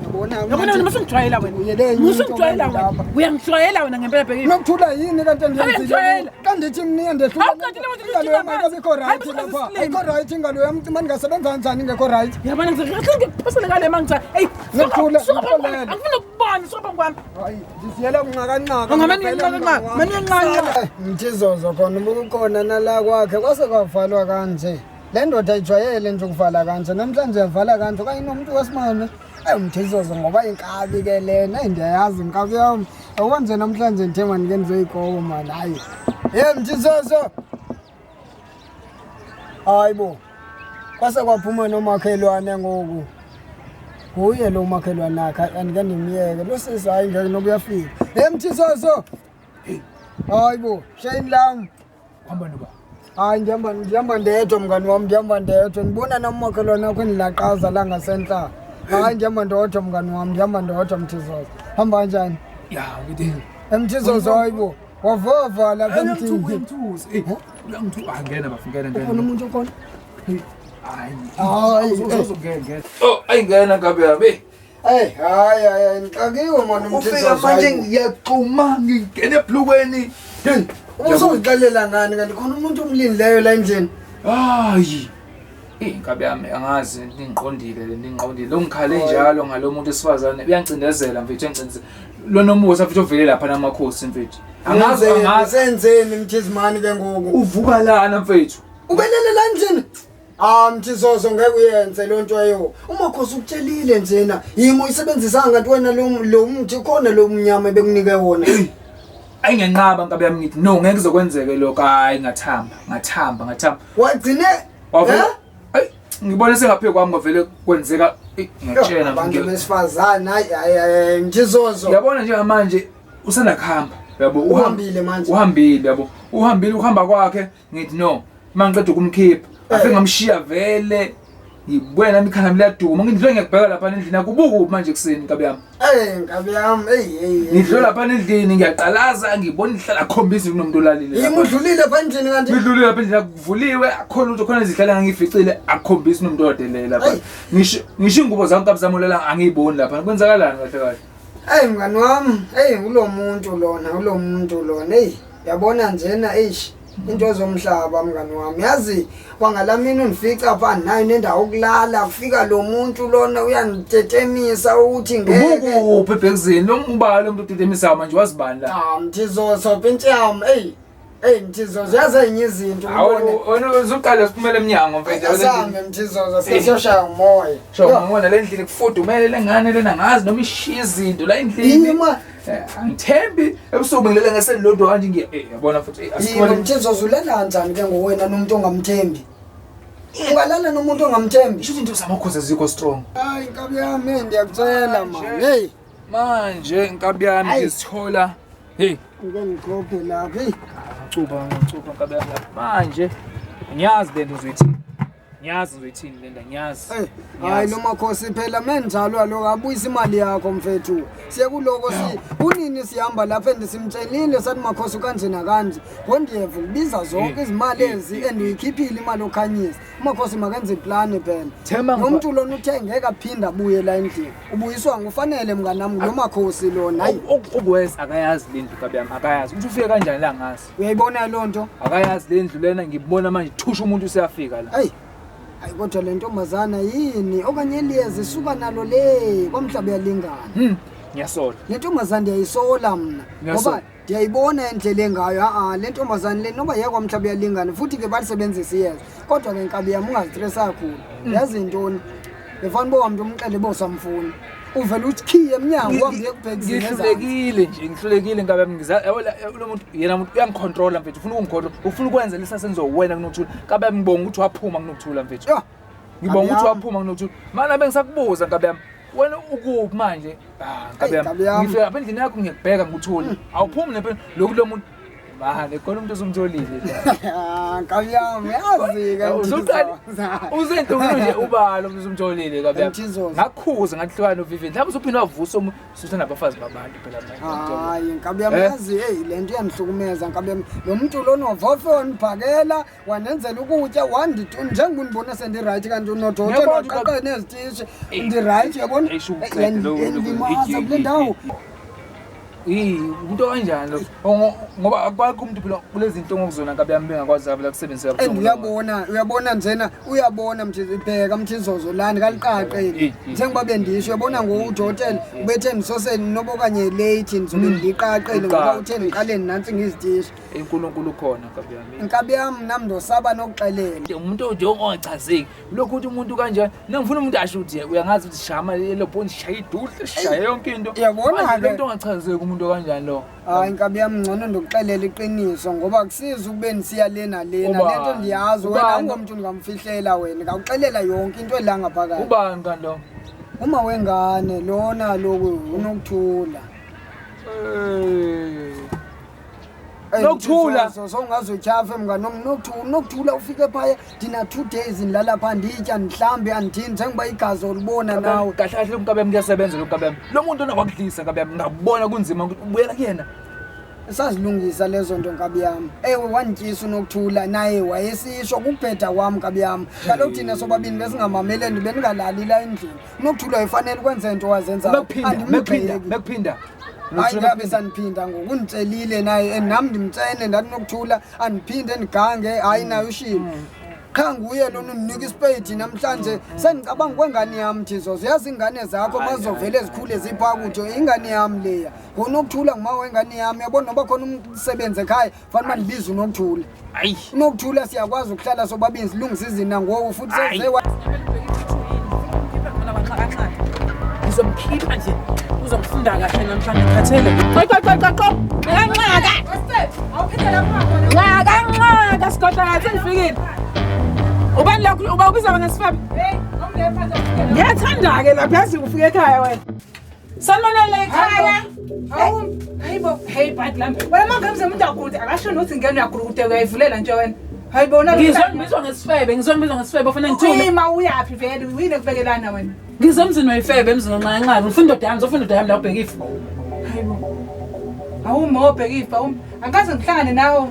Yabona Yabona wena musungijwayela wena. Uyele enye into Musungijwayela kanti wena. lapha. Uyangijwayela wena ngempela bhekile. Nokuthula yini kanti endiyenzile? Uyangijwayela. Kandithi mna ndehlula. Awuqedile ukuthi Ingalo yami uthinte ayikho phansi. right Hayi, lapha. usuke Ayikho right ingalo yami mani ndingasebenza kanjani ingekho right? Yabona ngikuphosele ngale mangitha. Ey, Nokuthula, suka phambi kwami. ngixolele. Angifuni ukubona suka phambi kwami. Hayi, ndiziyela kunxakanxaka. Ungamane uyenqaka-nqaka, mane uyenqaka-nqaka. Mthizozo khona ubukhona nala kwakhe kwase kwavalwa kanje. Le ndoda ijwayele nje ukuvala kanje. Namhlanje yavala kanje okanye nomuntu wesimame. Ayi Mthizozo ngoba inkabi ke lena, eyi ndiyayazi inkabi yami. Yabo nje namhlanje ndithe mandike ndizoyikoba mani hayi. Hey Mthizozo. Hayi bo. Kwase kwaphuma nomakhelwane ngoku. Nguye lo makhelwane akhe andike ndimyeke. Lo sisi hayi ngeke noba uyafika. Hey Mthizozo. Hayi bo, shame lam. Hamba noba. Hayi ndihamba ndedwa mngani wam, ndihamba ndedwa. Ndibona namakhelwane akho endilaqaza la ngasentla. Hayi ndihamba ndodwa mngani wam, ndihamba ndodwa Mthizozo. Hamba kanjani? Ya, ngithi Mthizozo hayi bo. Wavava lapha emthini. Uyangithusa. Eh, uyangithusa. Ah, ngena bafu, ngena Ukhona ngena. umuntu okhona? Hayi. Hayi, Uzongena ngena. Oh, ayingena ngabe yami. Eh, Hey, hayi hayi ngixakiwe mani Ufika Mthizozo. manje hayi bo. ngiyaqhuma ngingena ebhlukweni. Hey, Ubusozixelela ngani kanti khona umuntu omlindileyo la endlini? Hayi. Eh, inkabi yami angazi ningiqondile le ningiqondile. Lo ngikhale njalo ngalo muntu esifazane uyangicindezela mfethu uyangicindezela. Lo nomusa mfethu ovele lapha namakhosi mfethu. Angazi Senzeni, angazi Senzeni Mthizimani ke ngoku? uvuka lana mfethu. Ubelele la endlini? Ah Mthizozo ngeke uyenze lo nto eyo. Umakhosi ukutshelile njena. Yimo uyisebenzisanga kanti wena lo mthi khona lo mnyama ebekunike wona. Ayi ngiyanqaba nkabi yami ngithi no ngeke kuzokwenzeke lokho. Hayi ngathamba, ngathamba, ngathamba. Wagcine Wavele Eh? ayi ngibone sengaphe kwami kwavele kwenzeka eh, ngiyakutshela Abantu ngi- besifazane hayi hayi hayi Mthizozo. Uyabona njengamanje usanda kuhamba yabo Uhambile manje. uhambile yabo uhambile ukuhamba kwakhe ngithi no mangiqeda ukumkhipha afike ngamshiya vele ngibuye nami ikhanda lami liyaduma ngidlule ngiyakubheka lapha endlini akubuku manje kuseni nkabi yami Eh nkabi yami hey hey. ngidlule lapha endlini ngiyaqalaza ngibona ihlala khombisa kunomuntu olalile Yimi lapha. udlulile pha endlini kanti. Ngidlule lapha endlini akuvuliwe akhona ukuthi khona izihlala ngiyificile akukhombisi unomuntu odelele lapha Ayi. ngisho ngisho ingubo zami nkabi zami olala angiyiboni lapha kwenzakalani kahle kahle Hey mngani wami, hey ulo muntu lona, ulo muntu lona. Hey, yabona njena eish into zomhlaba mngani wami. Yazi kwangalamini undifica pha nayo nendawo okulala, kufika lo muntu lona uyangitetemisa uthi ngeke. Ubukuphi ebhekizini lo mbalo umuntu otetemisayo manje wazibani la Ah Mthizozo pintshe yami, hey. Hey Mthizozo yazi enye izinto ubone. Wena uzoqala siphumele emnyango mfethu. Asambe Mthizozo sesiyoshaya umoya. Sho ngibona le ndlini kufudumele lengane lena ngazi noma ishiya izinto la endlini. Yima. Angithembi ebusuku ngilele ngeselilodwa kanje ngiya eh yabona futhi eh Yima asikhona. Mthizozo ulala kanjani ke ngowena nomuntu ongamthembi? Ungalala nomuntu ongamthembi? Isho izinto zamakhosi azikho strong. Hayi nkabi yami ndiyakutshela man. Hey, Manje nkabi yami Ayi. ngizithola hey ngike ngiqophe lapha. Hey, ngicuba ngicuba nkabi yami lapha. Manje ngiyazi lento uzoyithi. Ngiyazi ngizoyithini le nto, ngiyazi. Eh, hayi lo makhosi phela menjalo aloku abuyisa imali yakho mfethu. Siye kuloko si kunini sihamba lapha and simtshelile sathi makhosi kanje nakanje. Ngondiyeva ukubiza zonke izimali ezi and uyikhiphile imali okhanyisa. Umakhosi makenze iplani phela. Themba Lo mntu lona uthe ngeke aphinde abuye la endlini. Ubuyiswa ngufanele mnganami lo makhosi lona. Hayi Okuwes akayazi le ndlu kabi yami, akayazi. Ukuthi ufike kanjani la ngazi. Uyayibona loo nto? Akayazi le ndlu lena ngibona manje thusha umuntu useyafika la. Hayi. Hayi kodwa le ntombazana yini okanye eliyeza isuka nalo le kwamhlaba uyalingana. Ngiyasola. Le ntombazana ndiyayisola mna Ngiyasola. ngoba ndiyayibona indlela engayo a-a le ntombazane le noba yekwamhlaba uyalingana futhi ke balisebenzisa iyeza kodwa ke nkabi yam ungazitresa kakhulu. Yazi yintoni befana uba wamntu umxele uba usamfuna uvele uthi emnyango uhambe uyekubhekizini ezantsi. Ngihlulekile nje, ngihlulekile nkabi yami yabo lo muntu yena muntu uyangicontrola mfethu, ufuna ukungicontrola, ufuna ukwenza lesa senzo wena kunokuthula. Nkabi yami ngibonga ukuthi waphuma kunokuthula mfethu. Yho, Ngibonga ukuthi nkabi yami. waphuma kunokuthula. Manje bengisakubuza nkabi yami, wena ukuphi manje? Ah, nkabi Eyi, yami. nkabi yami. Ngifika lapha endlini yakho ngiyakubheka ngikuthole. Awuphumi nempela lokhu lo muntu. Manje khona umuntu osumtholile la. Ah, nkabi yami yazi-ke Usuqale usentombi nje ubalo umuntu usumtholile kabi yami. Mthizozo. Ngakhuza ngathi hlukana noVivian. Mhlawumbe usuphinde wavusa umuntu usutha nabafazi babantu phela manje. Hayi nkabi yami Eh? yazi heyi le nto iyandihlukumeza nkabi yami lo mntu lona wavofe wandiphakela wandenzela ukutya njengoba undibona sendirayithi kanti unodokotela Ngiyabona waqaqa nezitishi Eh, ndirayithi uyabona eh, sho ukuqeda yandilimaza kule ndawo. Yi, umuntu kanjani lo? Ngoba akwakho umuntu phela kulezi zinto ngokuzona nkabi yami bengakwazi phela ukusebenzisa And kabuhlungu. uyabona uyabona njena uyabona bheka Mthizozo lani kaliqaqeli Eh, eh. njengoba bendisho uyabona ngoku udokotela ubethe ndisoseni noba okanye leyithi ndizobe ndiliqaqele ngoba Uqaqe. uthe ndiqale ndinantsi ngizitishi. uNkulunkulu ukhona nkabi yami. Nkabi yam nam ndosaba nokuxelela. Umuntu nje ongachazeki lokhu ukuthi umuntu kanjani mina ngifuna umuntu asho ukuthi uyangazi ukuthi shama lelo phone shaya iduhle shaya yonke into. Uyabona Manje ke. lo muntu ongachazeki umuntu kanjani lo? Hayi nkabi yam ngcono ndikuxelela iqiniso ngoba kusiza ukube ndisiya le nalena Ubani? le nto ndiyazi wena Ubani? awungomntu ndingamfihlela wena ndingawuxelela yonke into ela ngaphakathi. Ubani kanti lo? Uma wengane lona loku unokuthula. Eh. Ey, Nokuthula. Sowungazotyhafa mngani wam nokuthula nokuthula ufike phaya ndina 2 days ndilala phaa nditya ndihlambe andithini njengoba igazi olibona nawe. Kahle kahle lo nkabi yami kuyasebenza lo nkabi yami. Lo muntu onakwadlisa nkabi yami ngabona kunzima ukuthi ubuyela kuyena. Sazilungisa lezo nto nkabi yam. Ewe wandityisa unokuthula naye wayesisho kukubheda kwam nkabi yam. Kaloku thina sobabini besingamameli and bendingalali la endlini. Unokuthula wayefanele ukwenza into wazenzayo. Mekuphinda, mekuphinda, Andimgxeki. mekuphinda. Hayi ngabe sandiphinda ngoku unditshelile naye and nam ndimtshene ndathi nokuthula andiphinde ndigange hayi naye ushilo. Qha nguye lona undinika isipeyidi namhlanje sendicabanga kwengane yam Mthizozo. Uyazi iingane zakho Hayi, mazovele hayi, zikhule ziphaa kude ingane yam leya. Ngonokuthula nguma wengane yam uyabona noba khona umsebenzi ekhaya fanele uba ndibize unokuthula. Hayi. Unokuthula siyakwazi ukuhlala sobabini silungise izinto ngoku futhi Hayi. seze Ngizomkhipha nje uzongifunda kahle namhlanje ngikhathele. Qoqo qoqo qoqo. Nxaka. Nxaka nxaka sigodla ngathi ngifikile. Ubani lokho uba ubiza ngesifebe? Ngiyathanda ke lapha yazi ufike ekhaya wena. Sanibonani ekhaya. Hawu, hayibo, hey bad lamb. Wena mangamze umuntu akude akasho nokuthi ngene uyagulukude uyayivulela nje wena. Hayibo na Ngizonibizwa ngesifebe, ngizonibizwa ngesifebe ufuna ngithume. Ima uyaphi vele uyini kubekelana wena? Ngizomzini wayifebe emzini onxanxane. Ngifuna indoda yami, ngizofuna indoda yami la ubheka ifa. Hayibo. Awuma obheka ifa, awuma. Angikaze ngihlangane nawe.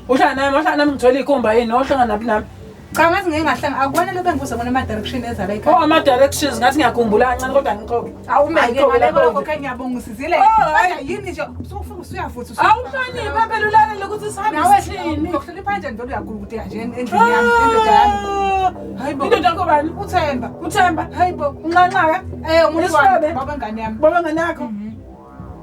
Uhlala nami, uhlala nami ngithola ikhumba yini, ohlangana naphi nami. Cha ngathi ngeke ngahlanga. Akubona lo bengibuza kona ama direction ezala Oh ekhaya. ama directions ngathi ngiyakhumbula kancane kodwa angixoki. Awume ke Ayikho ngale lapho kwakho nje. ke ngiyabonga usizile. Oh, hayi. Kodwa yini nje usufika usuyavutha Awuhloniphe phela ulalele ukuthi sihambe Nawe sithini. ngokuhlonipha kanjani vele uyagulukude kanje endlini yami, endoda yami. Hayibo. Indoda yakho bani? Uthemba. Uthemba. Hayibo. Unxanxaka. Eh umuntu wami, Isifebe. baba ngane yami. Baba ngane yakho.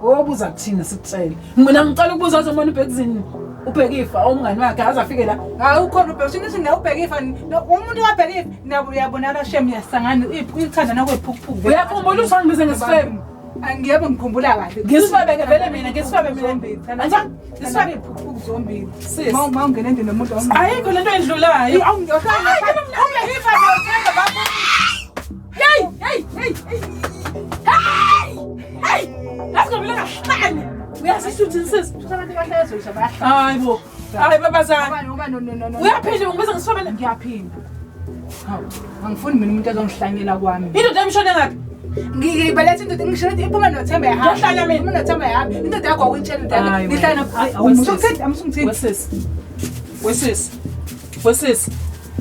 Obuza kuthina sikutshele. Mina ngicela ukubuza azobona ubhekizini. Ubheka ifa umngani wakhe aze afike la. Hayi ukhona ubheka usho nawe ubheka ifa umuntu wabheka ifa nabo uyabonakala shem yasangana ithandana kwephukuphuku. Uyakhumbula ukuthi wangibize ngesifebe? Angiyebo ngikhumbula kahle. Ngisifebe ke vele mina, ngisifebe mina. Zombili. Anjani? Ngisifebe iphukuphuku zombili. Sis. Ma ungena endlini nomuntu Ayikho lento endlulayo. Ubheka ifa nothemba baba. Hey, hey, hey, hey. Hey! Hey! Asingabile kahlanye. Uyasisho uthini sis? Abantu bahlezi nje bayahlala. Hayi bo. Hayi babazana. Ngoba no no no no. Uyaphinda ungibiza ngesifebe? Ngiyaphinda. Hawu, angifuni mina umuntu azongihlanyela kwami. Indoda yami ishone ngaphi? Ngiyibaletha indoda ngisho ukuthi iphuma noThemba yahamba. Ngiyohlanya mina. Iphuma noThemba yahamba. Indoda yakho awuyitshela indoda yakho. Hayi, Ngihlala wena. Hayi, Amusungithindi, amusungithindi. Wesisi. Wesisi. Wesisi.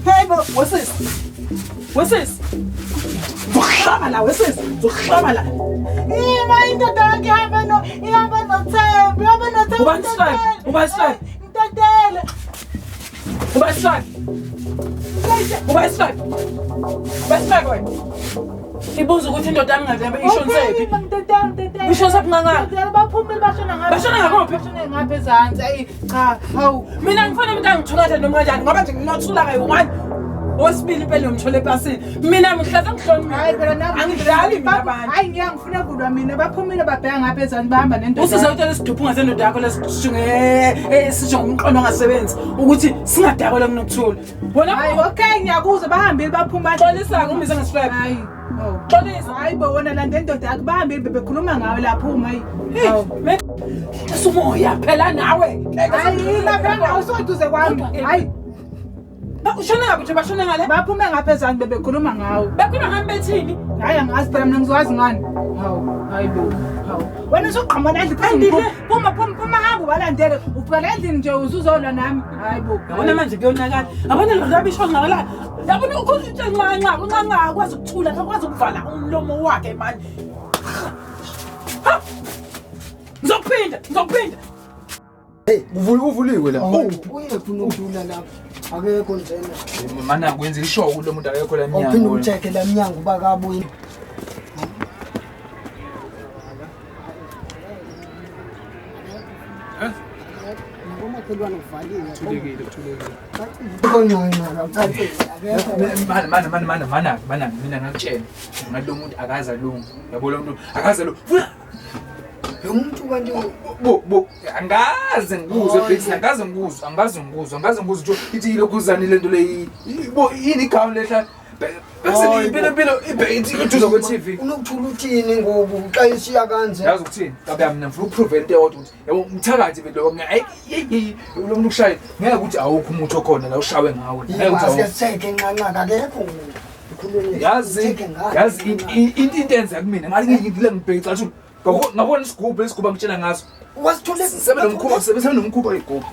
Hey bo, wesisi. Wesisi. Ngizokuhlaba la wesisi. Ngizokuhlaba la. Ima indoda yakho ihambe no ihambe noThemba, ihambe noThemba. Ubani isifebe? Ubani isifebe? Ntatele. Ubani isifebe? Ubani isifebe? Ubani isifebe wena? Ibuza ukuthi indoda yami ngabe ishonise phi? Ishonise phi ngangaphi? Baphumile bashona ngapha. Bashona ngakuphi? Bashona ngapha ezansi. Ayi cha, hawu. Mina ngifuna umuntu angithungathe noma kanjani ngoba nje nginothula kayi-one. Owesibili impela ngimthole epasini. Mina ngihleze ngihloniphe. Hayi phela nami Angidlali mina abantu. Hayi ngiyangifuna kulwa mina. Baphumile babheka ngapha ezansi bahamba nendoda. Usize utshela isiduphu ngasendoda yakho lesijunge esisho ngomqondo ongasebenzi ukuthi singadakwa kunokuthula. Wena Hayi okay ngiyakuzwa bahambile baphuma. xolisa ngumise ngesifebe. Hayi. Oh. Xolisa. Hayi bo wena landa indoda yakho bahambile bebekhuluma ngawe lapho uma. Hey, umoya phela nawe. Hayi lapha nawe usuduze kwami. Hayi Ushone ngaphi nje bashone ngale? baphume ngapha ezansi bebekhuluma ngawe. Bekhuluma ngami bethini? Hayi angazi phela mina ngizwazi ngani. Hawu, hayi bo. Hawu. Wena usuqhamuka endlini phuma phuma phuma phuma hamba ubalandele. Ufika la endlini nje usuzolwa nami. Hayi bo. Yabona manje kuyonakala. Yabona lo rabi isho ngakala. Yabona ukhona into encanca, uncanca akwazi ukuthula, akwazi ukuvala umlomo wakhe manje. Ha! Ngizokuphinda, ngizokuphinda. Uvuliwe la. Uyephi uNokuthula lapho? Akekho njena. Mana kwenza ishow lo muntu akekho la Awuphinde emnyango. umcheck la mnyango uba kabuyi. Nakomakhelwane uvaliwe. Thulekile, thulekile. Akekho ncanca, ucacile. Akekho. Mana mana mana mana mana mana mina ngakutshela. Ngathi lo muntu akaze alunge. Yabo lo muntu akaze alunge. Funa Lo muntu kanti bo bo angaze ngikuzwe Briggs angaze ngikuzwe angaze ngikuzwe angaze ngikuzwe nje ithi yilokhu uzani lento le bo yini igama lehla bese impilo impilo ithi eduze kwe TV uNokuthula uthini ngoku xa eshiya kanje? yazi ukuthini kabe yami mina ngifuna ukuprove into eyodwa ukuthi yabo umthakathi vele lo hayi lo muntu ukushaye ngeke ukuthi awukho umuthi okhona la ushawe ngawe ngeke ukuthi Asike awukho sitheke ncanca akekho umuntu. Ngikhulumile. yazi Sitheke ngani? yazi into enza kumina ngathi ngiyile ngibheke cathi ngabona isigubhu lesigubhu angitshela ngaso Wasithule sebe nomkhuba sebe nomkhuba igubhu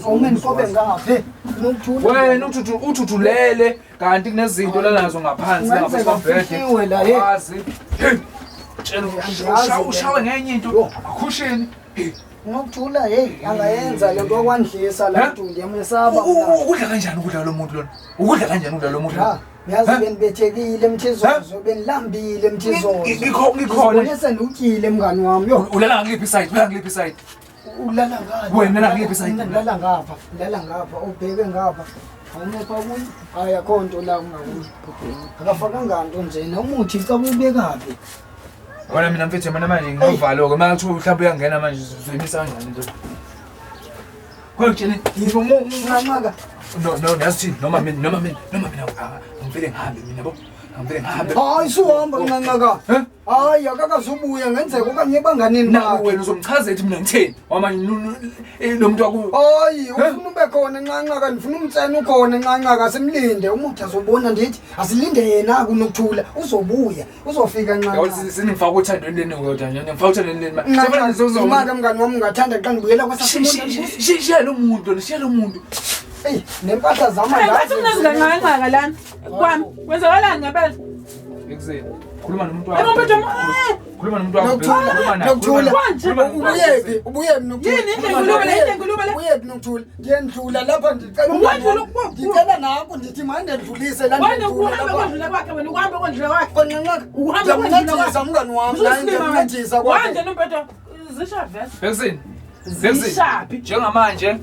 Awumenikobe ngaphe. Unokuthula. wena uthuthu uthuthulele kanti kunezinto lanazo ngaphansi Kungenzeka ngaphansi ufihliwe la, hey. wazi hey tshela Angiyazi ushawe le. ngenye into akhushini Unokuthula hey angayenza lento okwandlisa la Ha? mntu ndiyamesaba mna. Ukudla kanjani ukudla lo muntu lona ukudla kanjani ukudla lo muntu Ha, yazi Ha? benibethekile mthizozo benilambile mthizozo. Ngikhona. Ngibone sendiwutyile mngani wami. Yo, Ulala ngakuphi side ulala ngakuphi side ulala ngapha. Wena ulala ngakuphi side? Mina ngilala ngapha, ngilala ngapha, ubheke ngapha. Awumepha kuyi. Hayi akho nto la ungakuyi. Akafakanga nto njena umuthi caba ubekaphi? Wena mina mfethu mina manje nginovalo-ke uma kuthiwa mhlawumbe uyangena manje uzoyimisa kanjani into Kodwa ngitshele Ncanca. no no yazi thini noma mina noma mina noma mina ngivele ngihambe mina bo ngivele ngihambe Hayi suhamba ncanca. Eh? Hayi akakazubuya ngenzeka okanye ebanganini na bakhe. wena uzomchazela ukuthi mina ngitheni wama lo muntu waku Hayi ufuna ube khona ncanca ndifuna umtsena ukhona ncanca simlinde umuthi azobona ndithi asilinde yena kunokuthula uzobuya uzofika Yabo ncanca. seningifaka uthandweni leni kodwa nje ngifaka uthandweni leni Imali mngani wami ungathanda xa ndibuyela Shiya lo muntu lona shiya lo muntu Eyi nempahla zam Hayi ngathi kunezinganqanqaka lana. Kwami kwenzakalani ngempela? Ekuseni khuluma nomuntu Yebo mfethu Khuluma nomuntu wakho Nokuthula, khuluma naye, nokuthula. khuluma naye. Ubuyephi? Ubuyephi nokuthula? Yini into enkulumo le, into enkulumo le? Ubuyephi nokuthula? Ndiyendlula lapha ndicela Ukwendlula ukubo- ndicela nakho ndithi mandendlulise la Wena ndendlula ukuhamba lapha. kwendlula kwakhe wena ukuhamba kwendlula kwakhe. Kwanqanqaka. Ukuhamba kwendlula Ndiyamncedisa kwakhe. mngani wami naye ndiyamncedisa kwakhe. Wanje nompetho zisha vese. Ekuseni Zishaphi? njengamanje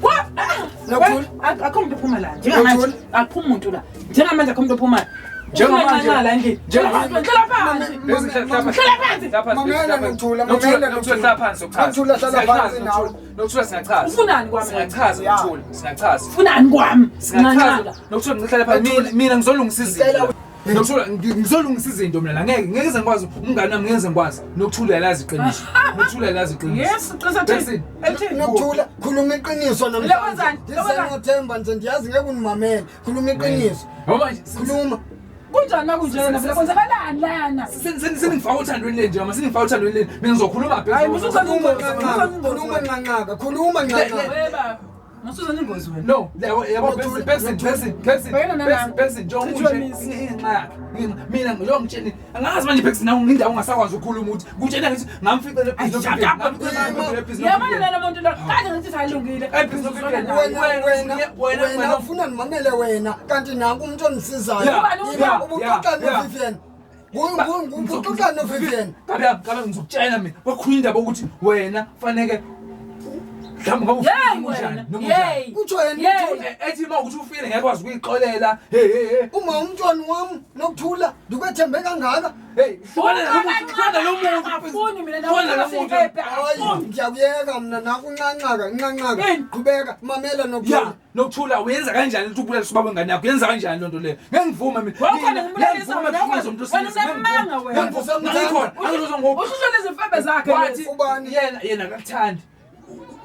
Nokuthula. Akho muntu ophuma la. Njengamanje Nokuthula. akho muntu la. Njengamanje akho muntu ophuma. Njengamanje- la endlini. Njengamanje- Hlala phansi. Hlala phansi. Mamela Nokuthula, mamela Nokuthula hlala phansi sokuchaza. Nokuthula, hlala phansi nawe. Nokuthula singachaza. Ufunani kwami? Singachaza Ya. Nokuthula, singachaza. Ufunani kwami? Singachaza. Nokuthula ngihlala phansi. Mina ngizolungisa izinto. Ngicela Nokuthula ngizolungisa izinto mina la ngeke ngeke ngikwazi umngane wami ngeke ngikwazi nokuthula yalazi iqiniso. Nokuthula yalazi iqiniso. Yes, qiniso thini? Listen. Elithini? Nokuthula khuluma iqiniso namhlanje. Lokwenzani? Lokwenzani? Ndisenothemba nje ndiyazi ngeke undimamele. Khuluma iqiniso. Ngoba nje Khuluma. Kunjani makunjena vele kwenzakalani lana? seningifaka othandweni leni nje mama seningifaka othandweni leni mina ngizokhuluma Hayi, mususa Khuluma ingozi. nqanqaka. Khuluma nqanqaka. Khuluma nqanqaka. Hey baba. Mususa ingozi wena. No, yabo yabo Benson Benson Benson Benson Bhekana nalami. Benson Benson njengoba Chithwe unje miss. ingenxa yakhe. Mina njengoba ngitsheni angazi manje Benson nawe indawo ungasakwazi ukukhuluma ukuthi kutshena ngithi ngamfica le business. Yabona lana muntu lo kade ngithi ayilungile. Eh, business of Wena wena wena ufuna ndimamele wena kanti nanku umuntu ondisizayo. Yeah, yeah, Ubuxoxa yeah. noVivian. Ubuxoxa noVivian. Kabe kabe ngizokutshela mina kwakhuluma indaba ukuthi wena faneke mhlawumbe ngoba Hey ufike unjani wena. noma unjani. Hey. Kutsho yena Yey. uthula. Ethi uma ukuthi ufile ngeke kwazi ukuyixolela. Hey hey hey. Uma umntwana wami nokuthula ndikwethembe kangaka. Hey, hlukana nalo muntu, hlukana nalo muntu. Afuni mina Hlukana nalo muntu. Hayi ngiyakuyeka mna nakuncanqaka ncanqaka. Yini? Qhubeka mamela Ya, nokuthula. nokuthula uyenza kanjani ukuthi ubulale ubaba wengane yakho? Uyenza kanjani lonto leyo? Ngeke ngivume mina. Wawukhona Mina, ngimbulalisa ngeke wena, ngivume ukuhlukumeza umuntu wena wesilisa. unamanga wena. Ngeke ngivume. Ngikhona. Angizozwa ngoku. Ushushe lezimfebe zakhe. Wathi Ubani? yena yena akakuthandi.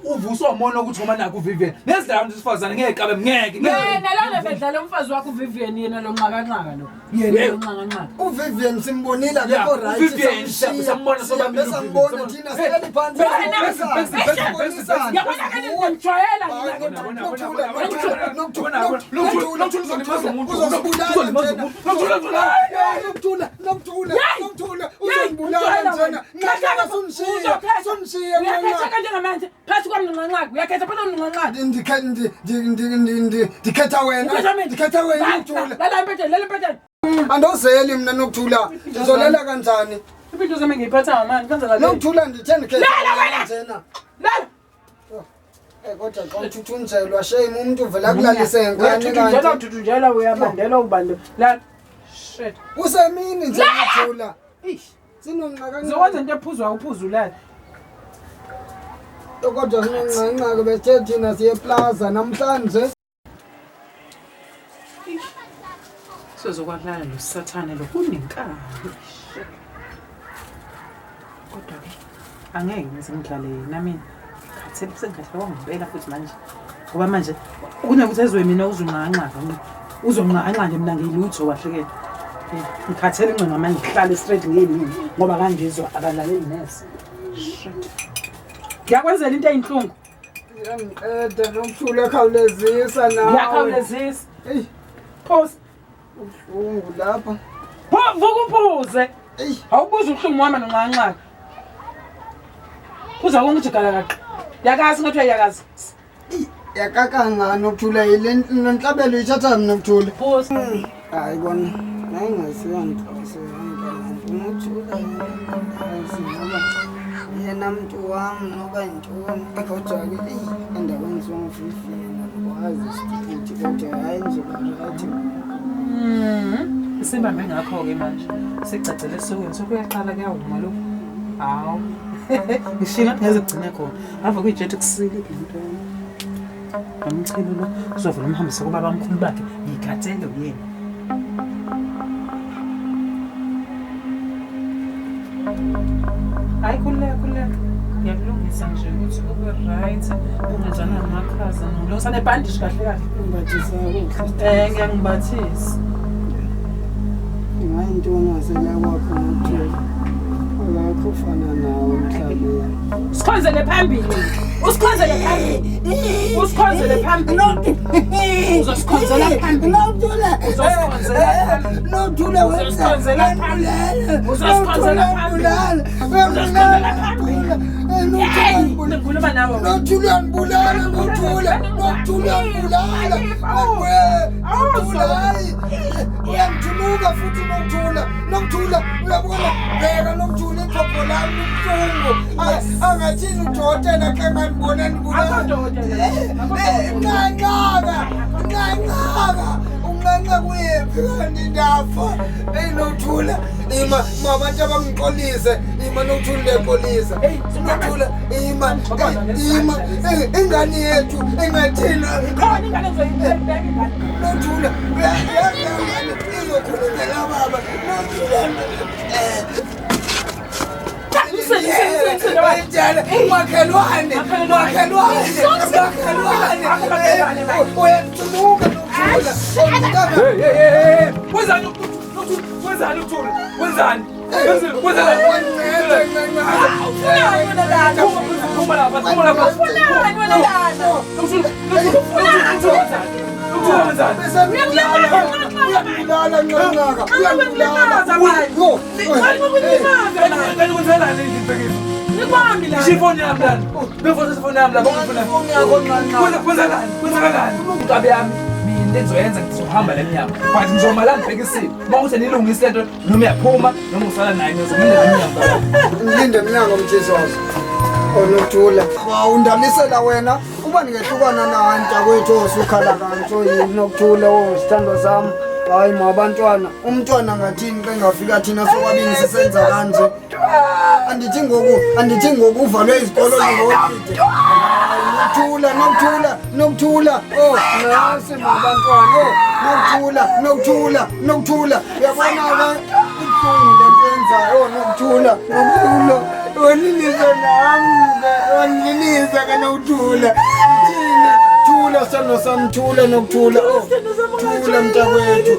Uvuswa umona ukuthi ngoba nakho uVivian. Nezidala abantu besifazane ngeke kabe ngeke. ngeke. Yena lona bedlala umfazi wakho uVivian yena lo nxakanxaka lo. Yena lo nxakanxaka. uVivian simbonile Yeah, akekho right uVivian, samshiya. sambona sobabili Sihambe sambona uVivian. thina Hey, sihleli phansi wena, sibonisana, Benson, Benson, sibonisana. Yabona ke ngijwayela mina. Nokuthula, nokuthula, nokuthula, Nokuthula, nokuthula, uzolimaza umuntu. uzosibulala Uzolimaza njena. umuntu. Nokuthula, nokuthula. Hey, nokuthula, nokuthula, nokuthula, uzongibulala njena. Nxanxaka sumshiya, sumshiya, Uyakhetha nxanxaka. kanjengamanje phakathi kwami nonxanxaka. Uyakhetha phakathi kwami nonxanxaka. Ndikhetha wena Ukhetha mina. ndikhetha wena nokuthula Lala empeteni, lala empeteni. andozeli mna nokuthula ndizolela kanjani Impilo zami ngiyiphatha ngamani kwenzakaleni? nokuthula ndithe ndikhetha Lala wena wena! njena Lala. Eh, kodwa xa uthuthunjelwa shame umntu uvela akulalise ngenkani Uyathuthunjelwa kanti uthuthunjelwa uyabandelwa ubande. Lala. Shit. kusemini nje nokuthula Eish. sinonxakanxaka Ngizokwenza into ephuzwayo uphuze ulale. kodwa sinonxanxaka bethe thina siye eplaza namhlanje Sizokwalala lo sathane lo kunenkani. Kodwa ke angeke ngize ngidlale yena mina. Khathele sengikhathele kwangempela futhi manje. Ngoba manje kunokuthi ezwe mina uzonxanxaka mina. Uzonxanxa nje mina ngiyilutho kahle ke. Ngikhathele ingcinga manje ngihlale straight ngiyimina ngoba kangizwa abalaleli neze. Shit. Ngiyakwenzela into eyinhlungu. Uyangiqeda nokuthula khawulezisa nawe Ngiyakhawulezisa. Eyi, Pause. ubuhlungu lapha Vuka uphuze. Eyi. Awubuza ubuhlungu wami nonxanxaka. Phuza konke nje galakaqa. Yakazi ngathi uyayakazi. Yakakangani nokuthula yile ntlabelo uyithatha mna nokuthula Phuza. hayi kona nayingasiyonhloso nokuthula ngoba yena mntu wam noba yintoni kodwa ke eyi endaweni songiviviyena ndikwazi futhi kodwa hayi ndizoba rayithi. Sibambe ngakho-ke manje. Sigcagcele esokweni sokuyaqala kuyawuma lokhu. Hawu. Ngishiya ngathi ngeze kugcine khona. Ave kuyijethi kusile le nto. Nomchilo lo uzovela umhambise kubabamkhulu bakhe. Ngikhathele uyena. Hayi khululeka khululeka. Ngiyakulungisa nje ukuthi ube right, ungenzana namakhaza. Ngilungisa nebhandishi kahle kahle. Ngibathisa kuhle. Ngiyangibathisa. Ingayintoni ngasela kwakho nokuthula akakho ufana nawe emhlabeni. Usikhonzele phambili. Usikhonzele phambili. Usikhonzele phambili. Uzosikhonzela phambili. Nokuthula Uzosikhonzela phambili. nokuthula Uzosikhonzela phambili. Uzosikhonzela phambili. Uzosikhonzela phambili. Hey, ngikhuluma nawe wena. Nokuthula uyangibulala nokuthula nokuthula uyangibulala nokuthula hayi uyangithuluka futhi nokuthula nokuthula uyabona bheka nokuthula iphopho lami libuhlungu angathini udokotela khe ngandibona ndibulala Akho dokotela. Akho nqanqaka nqanqaka unqanqa kuyephi kanti ndafa eyi nokuthula ima ma abantu abangixolise ima nokuthula ndiyayixolisa nokuthula ima ima ingane yethu ingathini Khona ingane ngizoyibheka ingane. nokuthula Ngizokhulumela baba. Makhelwane, makhelwane, makhelwane. Uyathunuka nokuthula. Hey, hey, hey, hey. Wenzani wenzani ukuthula? Wenzani? Wenzani? Phuma lapha, phuma lapha. Ufunani wena lana? Ukuthula, ukuthula wenzani? Uyangibulala ncanaka. Uyangibulala. Yo. Kanti kwenzelani indlu Nikwami la. Ngisho ifoni yami lana. Before ifoni yami lapha ngifuna. Ifoni yakho ncanaka. Kwenzakalani? Kwenzakalani? Inkabi yami mina into engizoyenza ngizohamba le mnyango. But ngizoma la ngibheke isimo. Uma kuthi nilungise lento noma uyaphuma noma usala naye ngizominda le mnyango. Ngilinde emnyango mthizozo. Onothula. Undalisela wena uba ningehlukana nawe mntakwethu osukhala kanje oyini nokuthula oh sithandwa sami. Hayi ma abantwana, umntwana ngathini xa engafika thina sobabini sisenza kanje. Andithi ngoku, andithi ngoku uvalwe izikolo ngeholide. Nokuthula, nokuthula, nokuthula. Oh, nasi ma abantwana. Oh, nokuthula, nokuthula, nokuthula. Uyabona ke ibuhlungu le nto yenzayo. Oh, nokuthula, nokuthula. Wanilisa nami ke, wanilisa ke nokuthula. Thina thula sithando sami, thula nokuthula. Oh, thula mntakwethu.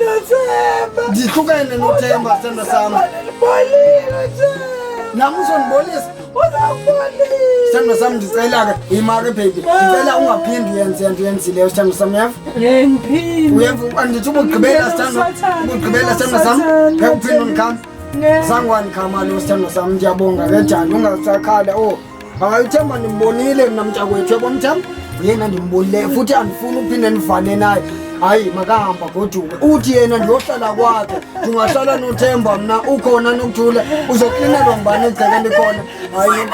Ndihlukene noThemba sithando sami. Nami uzondibolisa. Sithando sami ndicela ke uyimake baby. Ndicela ungaphindi uyenze le nto uyenzileyo sithando sami uyeva? Ngiphinde. Uyeva andithi ubugqibela sithando. Ubugqibela sithando sami. Ngeke uphinde undikhame. Zange wandikhama lo sithando sami ndiyabonga ke njani ungasakhala oh. Hayi uThemba ndimbonile mna mntakwethu uyabona uThemba? Yena ndimbonileyo futhi andifuni uphinde ndivane naye. Hayi makahamba goduke. Uthi yena ndiyohlala kwakhe. Ndingahlala noThemba mna ukhona nokuthula. Uzoklinelwa ngubani egcekeni likhona? Hayi.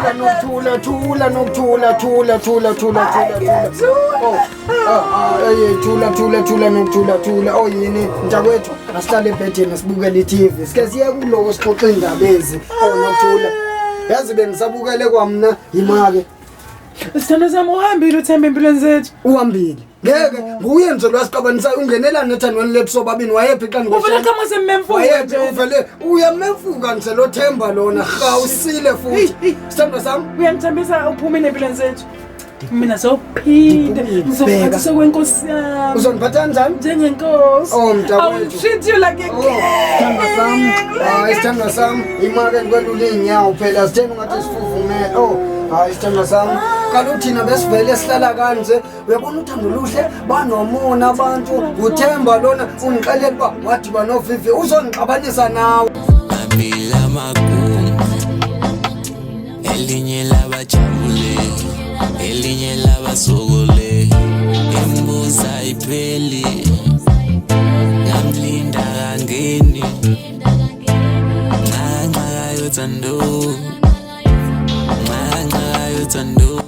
Thula nokuthula, thula nokuthula, thula, thula, thula, thula, thula. Oh, ah, ah, eh, thula, thula, thula nokuthula, thula. Oh yini mntakwethu, asihlale ebhedeni sibukele i-TV. Sike siye kuloko sixoxe indaba ezi. Oh nokuthula. Yazi bengisabukele kwamna yimake. Sithando sami uhambile uThemba empilweni zethu. Uhambile. Ngeke nguye nje lwasiqabanisayo ungenelani ethandweni lethu sobabini wayephi xa Uvele ndikoshana. qhamuka semmemfuka Wayephi nje. uvele uyamemfuka nje lo Themba lona rha usile futhi. Sithandwa sami Uyangithembisa uphumile empilweni zethu. Mina sophinde Bheka. ngizophathisa kwenkosi yami. uzondiphatha kanjani? Njengenkosi. Oh, I will mntakwethu. treat you like a Oh, king. sithandwa sami. Hayi sithandwa sami, imake ndikwelula iinyawo phela sitheni ungathi sifuvumele. Oh, hayi sithandwa sami. Kaloku thina besivele sihlala kanje. Uyabona uthando luhle banomona abantu. Uthemba lona undixelela uba wadiba noVivi uzondixabanisa nawe. Mabili amagumbi, elinye labajabule, elinye labasokole. Imibuzo ayipheli, ngamlinda kangeni. Nxa nxa yothando, nxa nxa yothando.